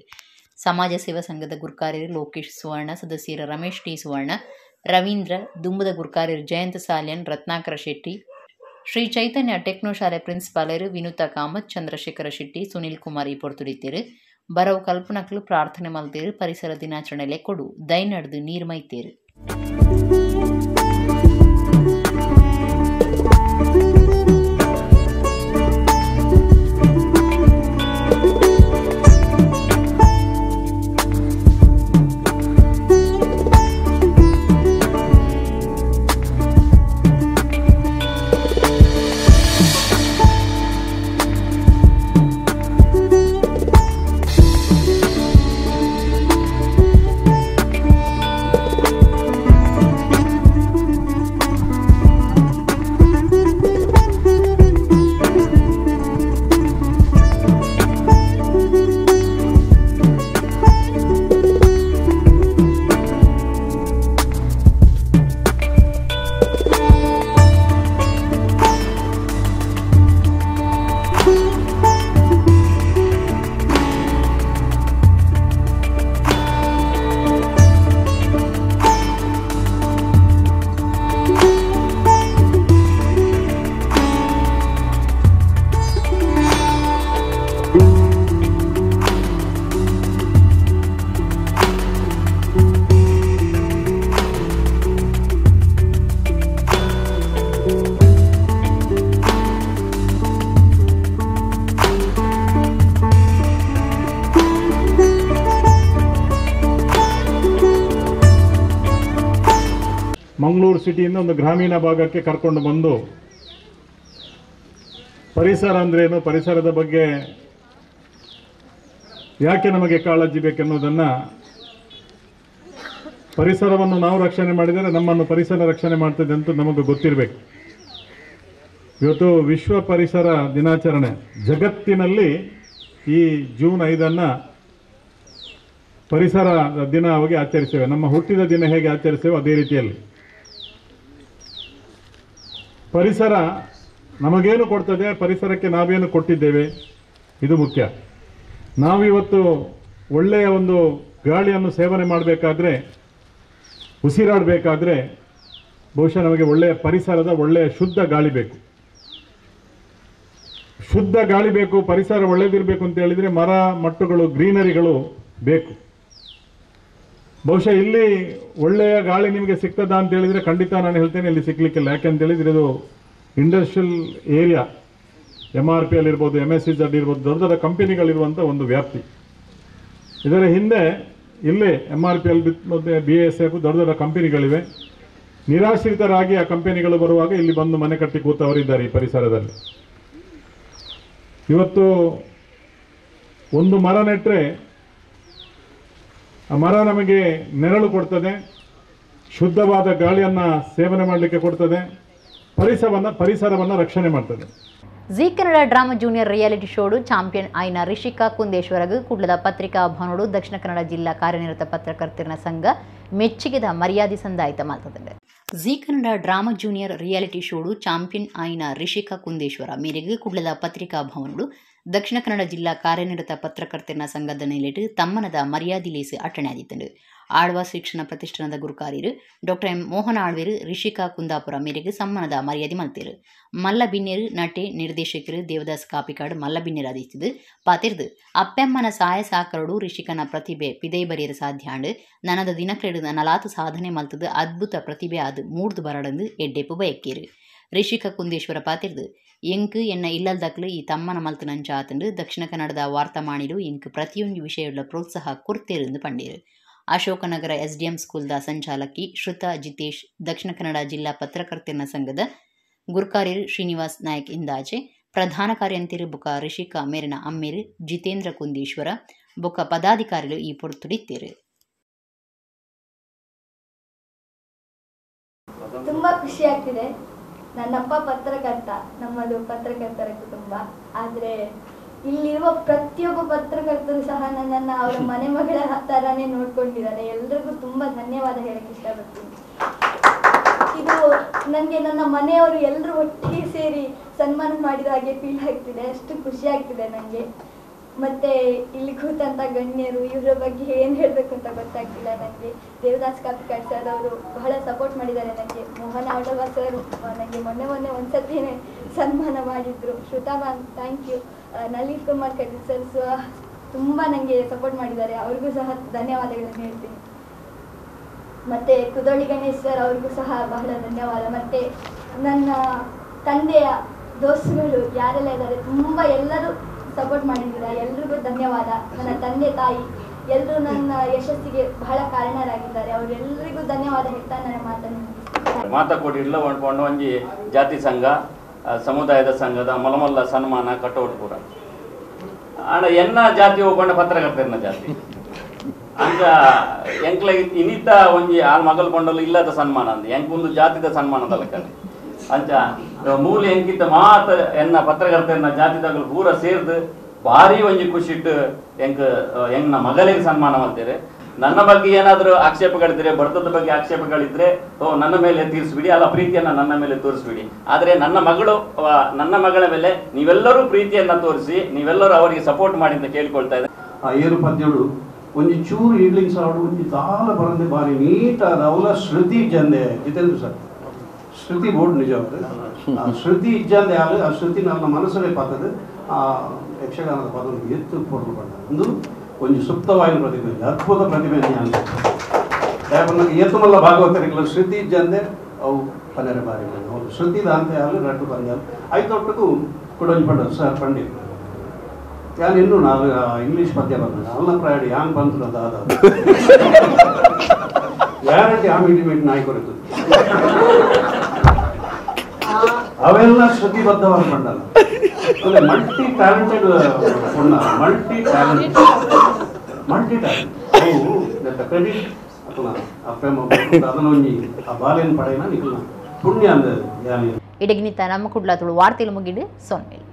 ಸಮಾಜ ಸೇವಾ ಸಂಘದ ಗುರ್ಕಾರ್ಯರು ಲೋಕೇಶ್ ಸುವರ್ಣ, ಸದಸ್ಯರ ರಮೇಶ್ ಟಿ ಸುವರ್ಣ, ರವೀಂದ್ರ, ದುಂಬದ ಗುರ್ಕಾರ್ಯರು ಜಯಂತ ಸಾಲ್ಯನ್, ರತ್ನಾಕರ ಶೆಟ್ಟಿ, ಶ್ರೀ ಚೈತನ್ಯ ಟೆಕ್ನೋ ಶಾಲೆ ಪ್ರಿನ್ಸಿಪಾಲರು ವಿನುತಾ ಕಾಮತ್, ಚಂದ್ರಶೇಖರ ಶೆಟ್ಟಿ, ಸುನೀಲ್ ಕುಮಾರ್ ಈ ಪೊರ್ತುಡಿತೀರು. ಬರವು ಕಲ್ಪನಕ್ಲು ಪ್ರಾರ್ಥನೆ ಮಲ್ತೇರು. ಪರಿಸರ ದಿನಾಚರಣೆಲೆ ಕೊಡು ದೈ ನಡೆದು ನೀರ್ಮೈತೇರು. ಮಂಗಳೂರು ಸಿಟಿಯಿಂದ ಒಂದು ಗ್ರಾಮೀಣ ಭಾಗಕ್ಕೆ ಕರ್ಕೊಂಡು ಬಂದು ಪರಿಸರ ಅಂದ್ರೇನು, ಪರಿಸರದ ಬಗ್ಗೆ ಯಾಕೆ ನಮಗೆ ಕಾಳಜಿ ಬೇಕೆನ್ನುವುದನ್ನು, ಪರಿಸರವನ್ನು ನಾವು ರಕ್ಷಣೆ ಮಾಡಿದರೆ ನಮ್ಮನ್ನು ಪರಿಸರ ರಕ್ಷಣೆ ಮಾಡ್ತದೆ ಅಂತ ನಮಗೆ ಗೊತ್ತಿರಬೇಕು. ಇವತ್ತು ವಿಶ್ವ ಪರಿಸರ ದಿನಾಚರಣೆ ಜಗತ್ತಿನಲ್ಲಿ ಈ ಜೂನ್ 5 ಪರಿಸರ ದಿನವಾಗಿ ಆಚರಿಸ್ತೇವೆ. ನಮ್ಮ ಹುಟ್ಟಿದ ದಿನ ಹೇಗೆ ಆಚರಿಸ್ತೇವೆ ಅದೇ ರೀತಿಯಲ್ಲಿ ಪರಿಸರ ನಮಗೇನು ಕೊಡ್ತದೆ, ಪರಿಸರಕ್ಕೆ ನಾವೇನು ಕೊಟ್ಟಿದ್ದೇವೆ, ಇದು ಮುಖ್ಯ. ನಾವಿವತ್ತು ಒಳ್ಳೆಯ ಒಂದು ಗಾಳಿಯನ್ನು ಸೇವನೆ ಮಾಡಬೇಕಾದ್ರೆ, ಉಸಿರಾಡಬೇಕಾದ್ರೆ ಬಹುಶಃ ನಮಗೆ ಒಳ್ಳೆಯ ಪರಿಸರದ ಒಳ್ಳೆಯ ಶುದ್ಧ ಗಾಳಿ ಬೇಕು. ಶುದ್ಧ ಗಾಳಿ ಬೇಕು, ಪರಿಸರ ಒಳ್ಳೆಯದಿರಬೇಕು ಅಂತ ಹೇಳಿದರೆ ಮರ ಮಟ್ಟುಗಳು, ಗ್ರೀನರಿಗಳು ಬೇಕು. ಬಹುಶಃ ಇಲ್ಲಿ ಒಳ್ಳೆಯ ಗಾಳಿ ನಿಮಗೆ ಸಿಗ್ತದಾ ಅಂತ ಹೇಳಿದರೆ ಖಂಡಿತ ನಾನು ಹೇಳ್ತೇನೆ ಇಲ್ಲಿ ಸಿಗ್ಲಿಕ್ಕಿಲ್ಲ. ಯಾಕೆಂತ ಹೇಳಿದರೆ ಇದು Industrial area, M R P L ಇರ್ಬೋದು, M S C Z ಇರ್ಬೋದು, ದೊಡ್ಡ ದೊಡ್ಡ ಕಂಪನಿಗಳಿರುವಂಥ ಒಂದು ವ್ಯಾಪ್ತಿ. ಇದರ ಹಿಂದೆ ಇಲ್ಲೇ M R P L ಮತ್ತು B S F ದೊಡ್ಡ ದೊಡ್ಡ ಕಂಪನಿಗಳಿವೆ. ನಿರಾಶ್ರಿತರಾಗಿ ಆ ಕಂಪನಿಗಳು ಬರುವಾಗ ಇಲ್ಲಿ ಬಂದು ಮನೆ ಕಟ್ಟಿ ಕೂತವರಿದ್ದಾರೆ ಈ ಪರಿಸರದಲ್ಲಿ. ಇವತ್ತು ಒಂದು ಮರ ನೆಟ್ಟರೆ ಆ ಮರ ನಮಗೆ ನೆರಳು ಕೊಡ್ತದೆ, ಶುದ್ಧವಾದ ಗಾಳಿಯನ್ನು ಸೇವನೆ ಮಾಡಲಿಕ್ಕೆ ಕೊಡ್ತದೆ, ಪರಿಸರವನ್ನು ರಕ್ಷಣೆ ಮಾಡ್ತದೆ. Zee Kannada drama junior reality ಶೋಡು champion ಆಯ್ನ Rishika ಕುಂದೇಶ್ವರಗ್ ಕುಡ್ಲದ ಪತ್ರಿಕಾ ಭವನೋಡು ದಕ್ಷಿಣ ಕನ್ನಡ ಜಿಲ್ಲಾ ಕಾರ್ಯನಿರತ ಪತ್ರಕರ್ತರ ಸಂಘ ಮೆಚ್ಚುಗೆದ ಮರ್ಯಾದೆ ಸಂದಾಯಿತ ಮಾತದೆ. Zee Kannada drama junior reality ಶೋಡು champion ಆಯ್ನ Rishika Kundeshwara ಮೇರೆಗೆ ಕುಡ್ಲದ ಪತ್ರಿಕಾ ಭವನೋಡು ದಕ್ಷಿಣ ಕನ್ನಡ ಜಿಲ್ಲಾ ಕಾರ್ಯನಿರತ ಪತ್ರಕರ್ತರ ಸಂಘದ ನೆಲೆಟು ತಮ್ಮನದ ಮರ್ಯಾದೆ ಲೇಸು ಅಟ್ಟಣೆಯಾದಿತ್ತಂಡು. ಆಳ್ವಾ ಶಿಕ್ಷಣ ಪ್ರತಿಷ್ಠಾನದ ಗುರುಕಾರ್ಯರು ಡಾಕ್ಟರ್ ಎಂ ಮೋಹನ ಆಳ್ವೇರು ರಿಷಿಕಾ ಕುಂದಾಪುರ ಮೇರೆಗೆ ಸಮ್ಮಾನದ ಮರ್ಯಾದೆ ಮಲ್ತೇರು. ಮಲ್ಲ ಬಿನ್ನೇರು ನಟೆ ನಿರ್ದೇಶಕರು ದೇವದಾಸ್ ಕಾಪಿಕಾಡು ಮಲ್ಲ ಬಿನ್ನೇರಾದಿತ್ತಿದ್ದು ಪಾತಿರ್ದು ಅಪ್ಪೆಮ್ಮನ ಸಹಾಯ ಸಾಕರಡು ರಿಷಿಕನ ಪ್ರತಿಭೆ ಪಿದೈ ಬರೆಯರು ಸಾಧ್ಯಾಂಡು ನನದ ದಿನಕ್ರೆಡು ನಲಾತು ಸಾಧನೆ ಮಲ್ತದು ಅದ್ಭುತ ಪ್ರತಿಭೆ ಅದು ಮೂಡ್ದು ಬರಡಂದು ಎಡ್ಡೆಪ್ಪು ಬಯಕ್ಕೇರು. ರಿಷಿಕಾ ಕುಂದೇಶ್ವರ ಪಾತಿರ್ದು ಎಂಕ್ ಎನ್ನ ಇಲ್ಲಲ್ದಕ್ಲು ಈ ತಮ್ಮನ ಮಲ್ತು ನಂಚಾತಂಡು ದಕ್ಷಿಣ ಕನ್ನಡದ ವಾರ್ತಾಮಾಣಿರು ಎಂಕ್ ಪ್ರತಿಯೊಂದು ವಿಷಯದ ಪ್ರೋತ್ಸಾಹ ಕೊಡ್ತೇರೆಂದು ಪಂಡೇರು. ಅಶೋಕನಗರ ಎಸ್ಡಿಎಂ ಸ್ಕೂಲ್ದ ಸಂಚಾಲಕಿ ಶ್ರುತಾ ಜಿತೇಶ್, ದಕ್ಷಿಣ ಕನ್ನಡ ಜಿಲ್ಲಾ ಪತ್ರಕರ್ತರ ಸಂಘದ ಗುರ್ಕಾರ್ಯರು ಶ್ರೀನಿವಾಸ್ ನಾಯಕ್ ಇಂದಾಚೆ, ಪ್ರಧಾನ ಕಾರ್ಯಂತಿರು ಬುಕ ರಿಷಿಕಾ ಮೇರಿನ ಅಮ್ಮೇರು ಜಿತೇಂದ್ರ ಕುಂದೇಶ್ವರ ಬೊಕ್ಕ ಪದಾಧಿಕಾರಿಗಳು ಈ ಪೊರ್ತುಡಿತ್ತೇರು. ತುಂಬಾ ಖುಷಿ ಆಗ್ತಿದೆ. ನನ್ನಪ್ಪ ಪತ್ರಕರ್ತ, ನಮ್ಮದು ಪತ್ರಕರ್ತರ ಕುಟುಂಬ. ಆದರೆ ಇಲ್ಲಿರುವ ಪ್ರತಿಯೊಬ್ಬ ಪತ್ರಕರ್ತರು ಸಹ ನನ್ನನ್ನು ಅವರ ಮನೆ ಮಗಳ ತರಾನೇ ನೋಡ್ಕೊಂಡಿದ್ದಾರೆ. ಎಲ್ರಿಗೂ ತುಂಬಾ ಧನ್ಯವಾದ ಹೇಳಕ್ಕೆ ಇಷ್ಟಪಡ್ತೀನಿ. ಇದು ನನಗೆ ನನ್ನ ಮನೆಯವರು ಎಲ್ಲರೂ ಒಟ್ಟಿಗೆ ಸೇರಿ ಸನ್ಮಾನ ಮಾಡಿದ ಹಾಗೆ ಫೀಲ್ ಆಗ್ತಿದೆ, ಅಷ್ಟು ಖುಷಿ ಆಗ್ತಿದೆ ನನಗೆ. ಮತ್ತೆ ಇಲ್ಲಿ ಕೂತಂತ ಗಣ್ಯರು, ಇವರ ಬಗ್ಗೆ ಏನು ಹೇಳಬೇಕು ಅಂತ ಗೊತ್ತಾಗ್ತಿಲ್ಲ ನನಗೆ. ದೇವದಾಸ್ ಕಾಪಿಕಾಡ್ ಸರ್ ಅವರು ಬಹಳ ಸಪೋರ್ಟ್ ಮಾಡಿದ್ದಾರೆ ನನಗೆ. ಮೋಹನ್ ಆಡವ ಸರ್ ನನಗೆ ಮೊನ್ನೆ ಮೊನ್ನೆ ಒಂದ್ಸತಿನೇ ಸನ್ಮಾನ ಮಾಡಿದ್ರು. Shruta ma'am thank you. Nalin Kumar Kateel sir ಸಹ ತುಂಬ ನನಗೆ ಸಪೋರ್ಟ್ ಮಾಡಿದ್ದಾರೆ, ಅವ್ರಿಗೂ ಸಹ ಧನ್ಯವಾದಗಳನ್ನು ಹೇಳ್ತೀನಿ. ಮತ್ತು ಕುದೋಳಿ ಗಣೇಶ್ ಸರ್ ಅವ್ರಿಗೂ ಸಹ ಬಹಳ ಧನ್ಯವಾದ. ಮತ್ತು ನನ್ನ ತಂದೆಯ ದೋಸ್ತುಗಳು ಯಾರೆಲ್ಲ ಇದ್ದಾರೆ ತುಂಬ ಎಲ್ಲರೂ ಸಪೋರ್ಟ್ ಮಾಡಿದ್ದೀರಾ, ಎಲ್ರಿಗೂ ಧನ್ಯವಾದ. ನನ್ನ ತಂದೆ ತಾಯಿ ಎಲ್ಲರೂ ನನ್ನ ಯಶಸ್ಸಿಗೆ ಬಹಳ ಕಾರಣರಾಗಿದ್ದಾರೆ, ಅವರೆಲ್ಲರಿಗೂ ಧನ್ಯವಾದ ಹೇಳ್ತಾ ನನ್ನ ಮಾತನ್ನು ಮುಗಿಸ್ತೀನಿ. ಮಾತಾಕೋಟಿ ಇಲ್ಲ ಒಂಜಿ ಜಾತಿ ಸಂಘ ಸಮುದಾಯದ ಸಂಘದ ಮಲಮಲ್ಲ ಸನ್ಮಾನ ಕಟೌಟ್ ಪೂರ ಆಂಡ ಎನ್ನ ಜಾತಿ ಹೋಗೊಂಡ ಪತ್ರಕರ್ತರನ ಜಾತಿ ಅಂಚ ಎಂಕ್ಲ ಇನ್ನಿತ ಒಂಜಿ ಆಳ್ ಮಗಲ್ ಪಂಡಲು ಇಲ್ಲದ ಸನ್ಮಾನ ಅಂದ್ ಎಂಕೊಂದು ಜಾತಿದ ಸನ್ಮಾನದ ಲೆಕ್ಕನೆ ಅಂಚ ಮೂಲ ಎಂಕಿತ ಮಾತ ಎನ್ನ ಪತ್ರಕರ್ತರನ ಜಾತಿದಾಗಲು ಪೂರ ಸೇರ್ದು ಭಾರಿ ಒಂಜಿ ಖುಷಿಟ್ಟು ಎಂಕ್ ಎಂಗ್ನ ಮಗಳಿಗೆ ಸನ್ಮಾನ ಮಾಡ್ತೇವೆ. ನನ್ನ ಬಗ್ಗೆ ಏನಾದರೂ ಆಕ್ಷೇಪಗಳಿದ್ರೆ, ಬರ್ತದ ಬಗ್ಗೆ ಆಕ್ಷೇಪಗಳಿದ್ರೆ ನನ್ನ ಮೇಲೆ ತೀರಿಸ್ಬಿಡಿ, ಅಲ್ಲ ಪ್ರೀತಿಯನ್ನು ನನ್ನ ಮೇಲೆ ತೋರಿಸ್ಬಿಡಿ. ಆದರೆ ನನ್ನ ಮಗಳು, ನನ್ನ ಮಗಳ ಮೇಲೆ ನೀವೆಲ್ಲರೂ ಪ್ರೀತಿಯನ್ನು ತೋರಿಸಿ ನೀವೆಲ್ಲರೂ ಅವರಿಗೆ ಸಪೋರ್ಟ್ ಮಾಡಿ ಅಂತ ಕೇಳಿಕೊಳ್ತಾ ಇದ್ದೆ. ಆ ಏರು ಪದ್ಯಗಳು ಒಂಜಿ ಚೂರು ಈಡ್ಲಿಂಗ್ ಸಾಡು ಒಂಜಿ ತಾಲ ಬರಂದೆ ಬಾರಿ ನೀಟಾದ ಅವಲ ಶ್ರುತಿ ಇಜ್ಜಂದೆ ಜಿತೇಂದ್ರ ಸರ್ ಶ್ರುತಿ ಬೋರ್ಡ್ ನಿಜ ಆ ಶ್ರುತಿ ಇಜ್ಜಂದೆ ಆಲು ಆ ಶ್ರುತಿ ನನ್ನ ಮನಸ್ಸಲ್ಲೇ ಪಾತದ ಆ ಯಕ್ಷಗಾನದ ಪದ ಎತ್ತು ಪೊರ್ಲು ಪಂಡ ಒಂದು ಒಂಜಿ ಸುಪ್ತವಾಯಿನ ಪ್ರತಿಭೆ, ಅದ್ಭುತ ಪ್ರತಿಭೆ ಯಾಕಂದ್ರೆ ಏತುಮಲ್ಲ ಭಾಗವತರಿಗಳ ಶ್ರುತಿ ಇಜ್ಜಂದೆ ಅವು ಪನ್ನೆರೆ ಬಾರಿ ಹೌದು ಶ್ರುತಿ ದಾಂತೆ ಆಲು ರಟ್ಟು ಪಂದ್ಯ ಐತೊಟ್ಟಕ್ಕೂ ಕುಡೊಂಜಿ ಪಂಡ ಸರ್ ಪಂಡಿತ್ ಯಾನ್ ಇನ್ನೂ ನಾನು ಇಂಗ್ಲೀಷ್ ಪದ್ಯ ಬಂದ ಅಲ್ಲ ಪ್ರಾಯಡಿ ಯಾನ್ ಬಂತು ದಾದ ಯಾರಂಟಿ ಆ ಇಂಟಿಮೇಟ್ ನಾಯಕರಿದ್ದು ಅವೆಲ್ಲ ಶ್ರುತಿಬದ್ಧವಾದ ಪಂಡಲ್ಲ ಅಂದ್ರೆ ಮಲ್ಟಿ ಟ್ಯಾಲೆಂಟೆಡ್ ಪೊಣ್ಣ, multi talented multi talent ಅವು ಕ್ರೆಡಿಟ್ ಅಥವಾ ಅಪ್ಪೆಮ್ಮ ಅದನ್ನೊಂಜಿ ಆ ಬಾಲೆನ್ ಪಡೆಯನ ನಿಖಲ್ನ ಪುಣ್ಯ ಅಂದ ಯಾನಿ. ಇಡಗಿನಿತ ನಮ್ಮ ಕುಡ್ಲ ತುಳು ವಾರ್ತೆಲು ಮುಗಿಡು ಸೊನ್ಮೇಲೆ.